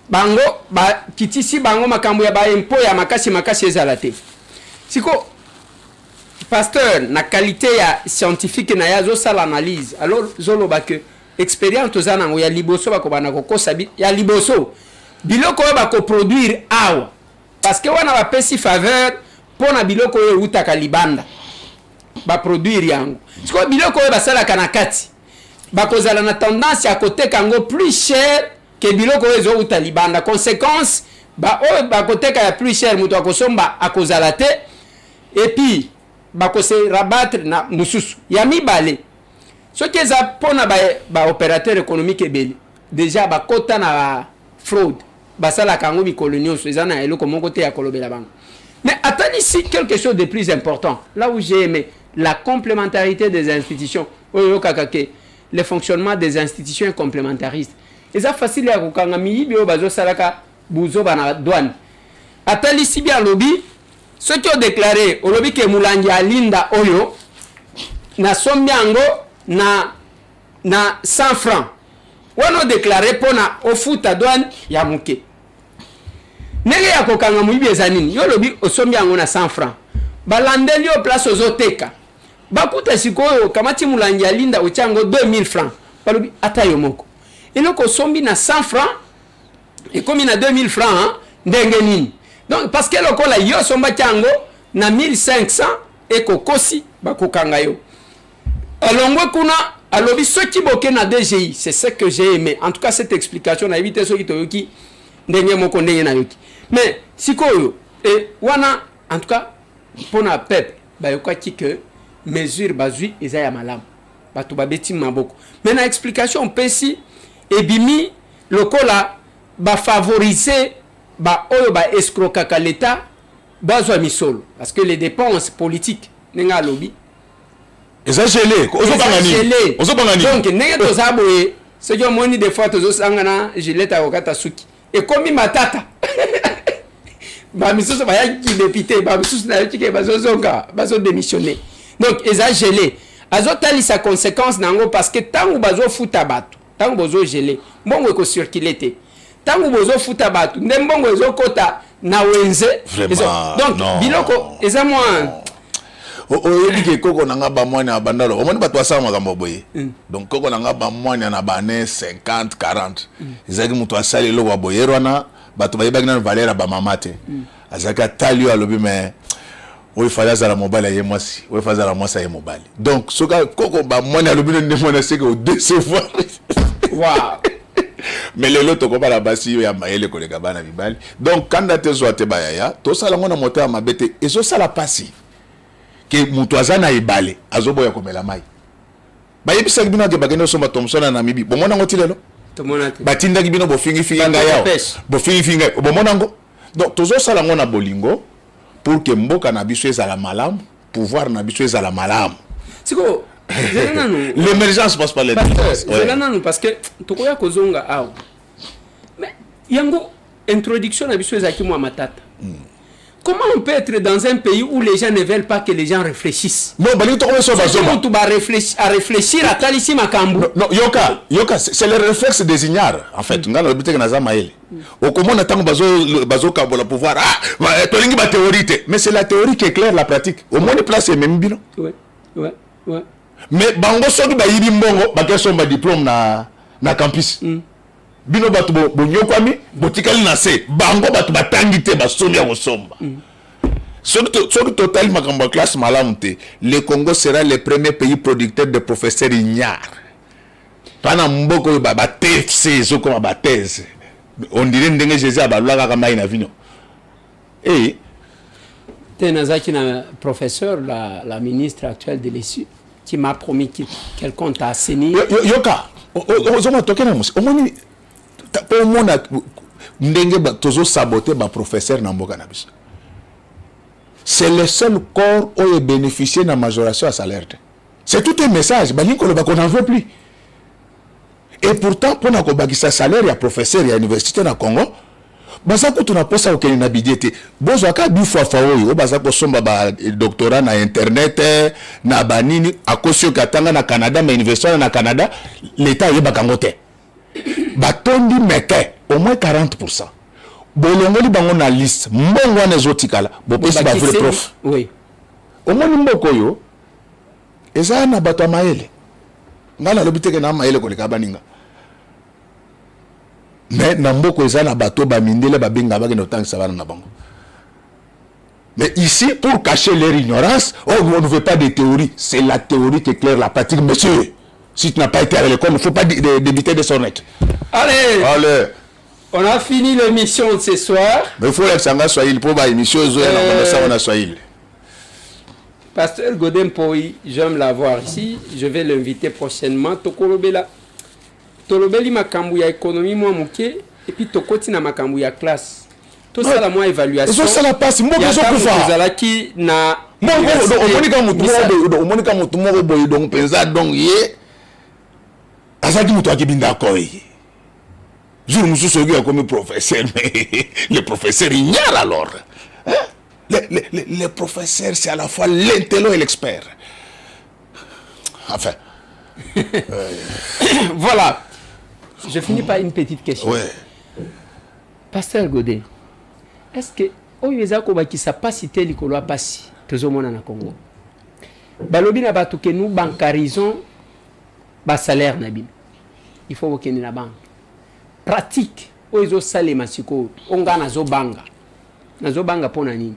bango bakitisi bango makambo ya baimpôt ya makasi makasi ezala te. Siko pasteur na qualité ya scientifique na ye azosala analyse, alors azoloba ke expérience toza nango ya liboso, bakobanda kokosa ya liboso biloko oyo bakoproduire awa, parce que wana bapesi faveur mpo na biloko oyo eutaka libanda, baproduire yango. Sikoyo biloko oyo basalaka na kati, bakozala na tendance ya koteka yango plus cher ke biloko oyo ezouta libanda. Conséquence, baoyo bakoteka ya plus cher, moto akosomba akozala te. Et puis bakose rabattre na mosusu ya mibale. Soki eza mpona baopérateur ba économique ebele déjà bakota na fraude, basalaka yango mikolo nyonso, eza na eloko moko te ya kolobela bango. Mais atalisi quelque chose de plus important, là où j'ai aimé la complémentarité des institutions. Oyo oyokaka ke le fonctionnement des institutions est complémentariste, eza facile ya kokanga miyibi oyo bazosalaka buzoba na douane. Atalisi bi, alobi soki odéclarer, olobi ke molangi ya Linda oyo nasombi yango na 100 francs, wana odéclarer mpona ofuta douane ya moke. Ndenge ya kokanga moyibi eza nini? Yo olobi osombi yango na 100 francs, balandeli yo place ozoteka, bakuta sikoyo okamati molangi ya Linda, otia yango 2000 francs. Balobi ata yo moko, eloko osombi na 100 francs ekomi na 2000 francs, hein? Ndenge nini? Donc parce que lokola yo osombaki yango na 1500, ekokosi, bakokanga yo. Alongwe kuna, alobi soki boke na DGI, c'est ce que j'ai aimé en tout cas, cette explication. Nayebi te soki toyoki ndenge moko ndenge nayoki, mais sikoyo e wana en tout cas mpona peuple bayokaki que mesure bazwi eza ya malamu, bato babeti maboko. Mais na explication opesi, ebimi lokola bafavoriser baoyo baescroquaka l'État bazwa misolo, parce que les dépenses politiques, ndenge alobi, eza gelé. Ozobanga nini? Ozobanga nini? Donc ndenge toza boye, soki omoni des fois tozosanga na Gillette akokata suki, ekomi matata. Bamisusu bayaki député, bamisusu nayoki ke bazozonga, bazodémissionner. Donc eza gelé, azotalisa conséquence na yango, parce que ntango bazofuta bato, ntango bozogeler, mbongo ekocirculer te. Ntango bozofuta bato nde mbongo ezokɔta na wenze. Vraiment, donc non. Biloko eza mwa Oyebi ke koko na nga bamwani ya bandalo, omoni bato basala makambo boye. Donc koko na nga bamwani na bane 50 40 ezalaki moto asali eloko ya boye. Ere wana bato bayebaki nano valeur ya bamama te. Azalaki atali oyo, alobi: "Mais oyo fali azala mobali, aye mwasi, oyo fali azala mwasi, aye mobali." Donc soki koko bamwani alobi no nde mwana seke odécevoir. Mais lelo tokobala basi oyo ya mayele koleka bana mibali. Donc kanda te, zwa te, bayaya, tosala yango na motema mabe te. Ezosala mpasi ke moto aza na ebale azoboya komela mai. Bayebisaki bino ake bakende osomba Thomson na Namibi, bomona yango ti lelo? Tomona te. Batindaki bino, bofingifingi Bato ngai ya awa. pêche. Bofingifingi ngai, bomona yango. Donc tozosala yango na bolingo pour ke mboka na biso ezala malamu, pouvoir na biso ezala malamu. Sikoyo zela nanu. L'émergence passe par l'intelligence. Pasteur, zela nanu, parce que tokoya kozonga awa. Mais yango introduction na biso ezalaki mwa matata. Comment on peut être dans un pays où les gens ne veulent pas que les gens réfléchissent? Non, balingi tokomi so soki bazoba. Motu aréfléchir, atalisi makambo. Non, yoka, yoka, c'est le réflexe des ignares. En fait, nga nalobi te ke naza mayele. Okomona ntango bazokabola pouvoir, ah, tolingi bathéorie te. Mais c'est la théorie qui éclaire la pratique. Omoni place ememi bino. Mais bango soki bayibi mbongo, bakesomba diplôme na campus. Bino bato bonyokwami, botikali na se. Bango bato batangi te, basombi ya kosomba. Soki totali makambo ya classe malamu te, le Congo sera le premier pays producteur de professeurs ignares. Mpana mboka oyo ba TFC ezokoma bathèse, on dirait ndenge Jésus abalwaka kaka mai na vino e. Te, nazalaki na professeur, la ministre actuelle de l'ESU, qui m'a promis qu'elle compte assainir. Yoka, ozomona toke na mosi, omoni mpo omona ndenge tozosaboter baprofesseur na mboka na biso. C'est le seul corps oyo ebénéficie na majoration ya salaire te. C'est tout un message. Balingi koloba qu'on n'en veut plus. Et pourtant, mpona kobakisa salaire ya professeur ya université na Congo, baza kutu na mposa kokende na budget te. Bozwaka bifafa oyo baza kosomba badoctorat na internet, na banini. Akosi oyo atanga na Canada, ma université wana na Canada, l'État ayebaka yango te. Batondi meke au moins 40, bolongoli bango na liste. Mbongo wana ezotikala, bopesi bavrai prof. Omoni mboka oyo eza na bato ya mayele. Ngai nalobi teke na mayele koleka baninga, mais na mboka eza na bato bamindele babengaka, bakende kotangisa bana na bango. Mais ici, pour cacher leur ignorance: "Oh, on ne veut pas de théorie." C'est la théorie qui éclaire la pratique, monsieur. Si tu n'as pas été à l'école, il ne faut pas débiter des sonnettes. Allez. Allez. On a fini l'émission de ce soir. Mais il faut l'accent swahili pour ba émission ezoya na banda na swahili. Pasteur Godin Poi, j'aime l'avoir ici. Je vais l'inviter prochainement. Tokolobela. Tolobeli makambu ya économie mwa muke et puis tokoti na makambu ya classe. Tosala mwa évaluation. Ezosala pasi, mboka ezokufa. Tozalaki na omoni ka motu moko boye donc mpenza donc ye azalaki moto akibinda koi jour mosusu oyoki akomi professeur, mais le professeur ignore alors, hein? Le professeur, c'est à la fois l'intello et l'expert, enfin. Voilà, je finis par une petite question. Ouais. Pasteur Godet, est-ce que oyo eza kobakisa pasi te likolo ya pasi tozomona na Congo? Balobi na bato ke nous bancarisons basalaire na bino, il faut bokende na banque. Pratique oyo ezosalema sikoyo, oyo ngai nazobanga, nazobanga mpo na nini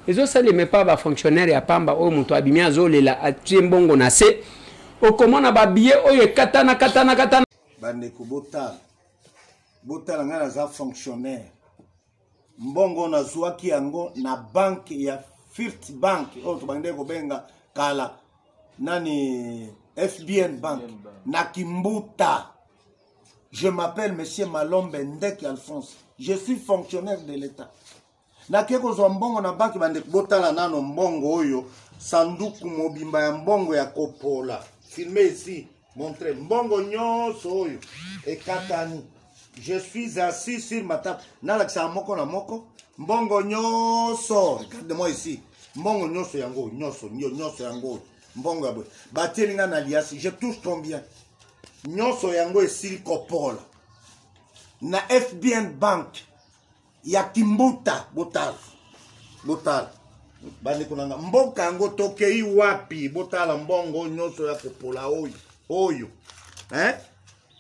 ezosalema epa bafonctionnaire ya pamba oyo moto abimi azolela, atie mbongo na se, okomona babillet oyo ekatana katana katana. Bandeko, botala, botala, ngai naza fonctionnaire. Mbongo nazwaki yango na banke ya First Bank, oyo tobandaki kobenga kala nani, FBN Bank na Kimbuta. Je m'appelle monsieur Malombe Ndeke Alphonse, je suis fonctionnaire de l'État. Nake kozwa mbongo na banke. Bandeko, botala nano mbongo oyo, sanduku mobimba ya mbongo ya kopola. Filme ici, montre mbongo nyonso oyo ekatani. Je suis assis sur ma table, nalakisaka moko na moko mbongo nyonso. Regarde-moi ici, mbongo nyonso yango, nyonso nyonso yango, mbongo ya boye batieli nga na liasi. Je touche combien? Nyonso yango esili kopola na FBN Bank ya Kimbuta. Botala, botala, bandeko na nga, mboka yango tokei wapi? Botala mbongo nyonso ya kopola oyo oyo, hein?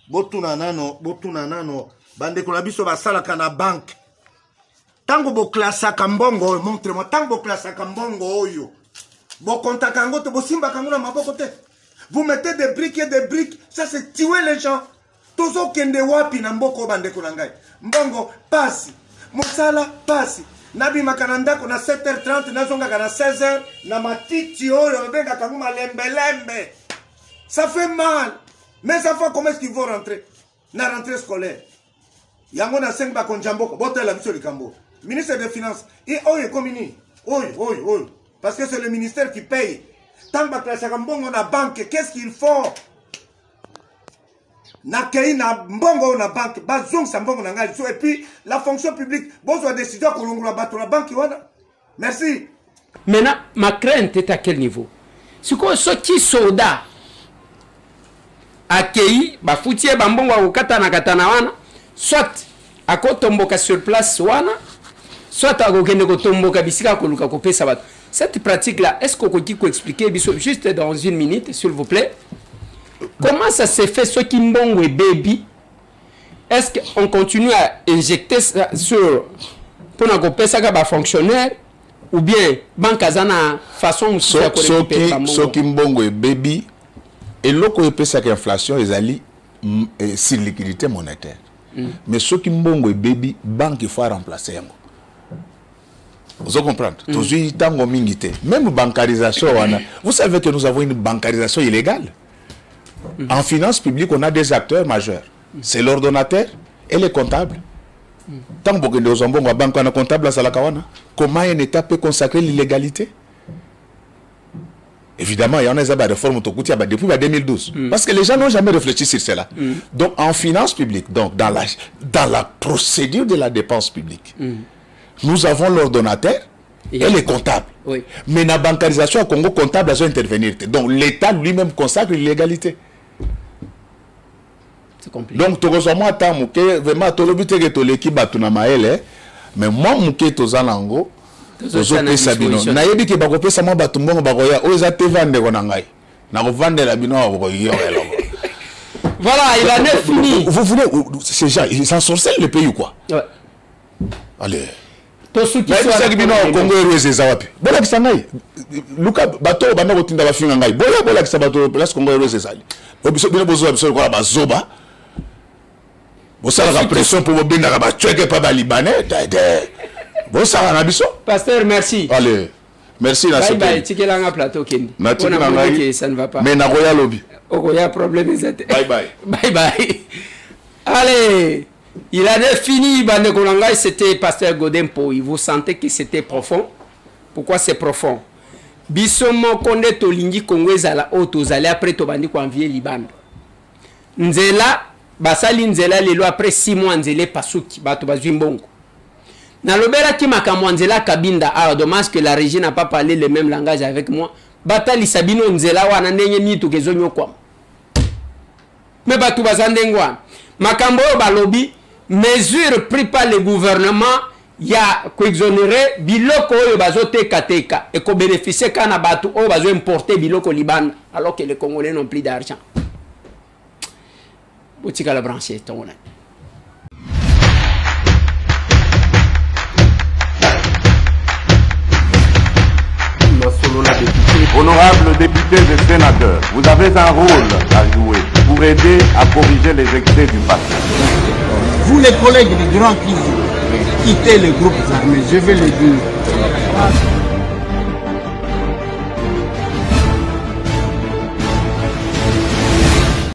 Botuna nano, botuna nano bandeko na biso basalaka na banke, ntango boklasaka mbongo oyo, montre moi, ntango boklasaka mbongo oyo, bokontaka yango te, bosimbaka yango na maboko te? Vous mettez des briques et des briques, ça c'est tuer les gens. Tozokende wapi na mboka oyo, bandeko na ngai? Mbongo pasi, mosala pasi. Nabimaka na ndako na 7h30, nazongaka na 16h na matiti oyo babengaka yango malembelembe. Ça fait mal. Mes enfants, comment est-ce qu'ils vont rentrer na rentrée scolaire yango? Nasengi bakonzi ya mboka, botala biso likambo. Ministre des Finances, oyo ekomi nini oyo oyo oyo? Parce que c'est le ministère qui paye. Ntango baklasaka mbongo na banque, qu'est-ce qu'il faut? Nakei na mbongo oyo na banque, bazongisa mbongo na ngai lisusu. Et puis la fonction publique, bozwa décision ya kolongola bato na banque wana. Merci. Maintenant, ma crainte est à quel niveau? Sikoyo soki soda akei, bafuti ye bambongo ya kokatana-katana wana, soit akotomboka sur place wana, soit akokende kotomboka bisika koluka kopesa bato. Cette pratique là, est ce que okoki koexpliquer biso juste dans une minute, s'il vous plaît, comment ça se fait? Soki mbongo ebebi, est ce qu'on continue à injecter ça sur mpona kopesaka bafonctionnaire ou bien banque aza na façon mosusu ya korécupérer bambongo? Soki mbongo ebebi, eloko oyo epesaka inflation ezali surliquidité monétaire. Mais soki mbongo ebebi, banque il faut remplacer yango. Ozo comprendre? Tozwi ntango mingi te. Même bancarisation wana, vous savez que nous avons une bancarisation illégale. En finance publique, on a des acteurs majeurs, c'est l'ordonnateur et les comptables. Ntango bokende kozwa mbongo ya banque wana, comptable azalaka wana. Comment un État peut consacrer l'illégalité? Évidemment, il y en a des réformes depuis 2012. Parce que les gens n'ont jamais réfléchi sur cela. Donc, en finance publique, donc dans la procédure de la dépense publique, nous avons l'ordonnateur et les comptables. Mais la bancarisation au Congo, comptable a intervenir. Donc, l'État lui-même consacre l'illégalité. C'est compliqué. Donc, tokozwa mwa ata moke, vraiment, tolobi te ke toleki bato na mayele, mais mwa moke toza nango, tozopesa bino. Nayebi ke bakopesa mwa bato mbongo, bakoya. Oyo eza te, vandeko na ngai, nakovandela bino awa, bokoyoka eloko. Voilà, il en est fini. Vous voulez, ces gens, ils ensorcellent le pays ou quoi? Ouais. Allez, nayebisaki bino, Congo Airways eza wapi? Bolakisa ngai. Luka bato oyo banda kotinda bafinga ngai, boya bolakisa bato place Congo Airways ezali. Biso bino bozoba, biso lokola bazoba, bosalaka pression mpo bobendaka bacweke mpa Balibanais te. Bosala na biso. Pasteur, merci. Allez. Merci na bye bye, tikelanga plateau kende. Natiki na ngai. Ça ne va pas. Mais nakoya lobi. Okoya, problème eza te. Bye bye. Bye bye. Allez, il avait fini, bandeko na ngai, c'était pasteur Godé Mpoyi. Vous sentez que c'était profond. Pourquoi c'est profond? Biso moko nde tolingi Congo ezala oyo tozali, après tobandi koenvier libanda. Nzela basali nzela lelo, après 6 mois nzela epasuki, bato bazwi mbongo. Nalobelaki makambo ya nzela Kabinda awa. Dommage que la régie n'a pas parlé le même langage avec moi. Batalisa bino nzela wana ndenge mituka ezonyokwama, me bato baza ndenge wana. Makambo oyo balobi, mesure pris par le gouvernement ya koexonérer biloko oyo bazotekateka, ekobénéficie kaka na bato oyo bazoimporte biloko libanda, alors que les Congolais n'ont plus d'argent. Botikala branché ntongo nani. Honorables députés et sénateurs, vous avez un rôle à jouer pour aider à corriger les excès du passé. Vous les collègues du Grand Kivu, quittez les groupes armés, je vais le dire.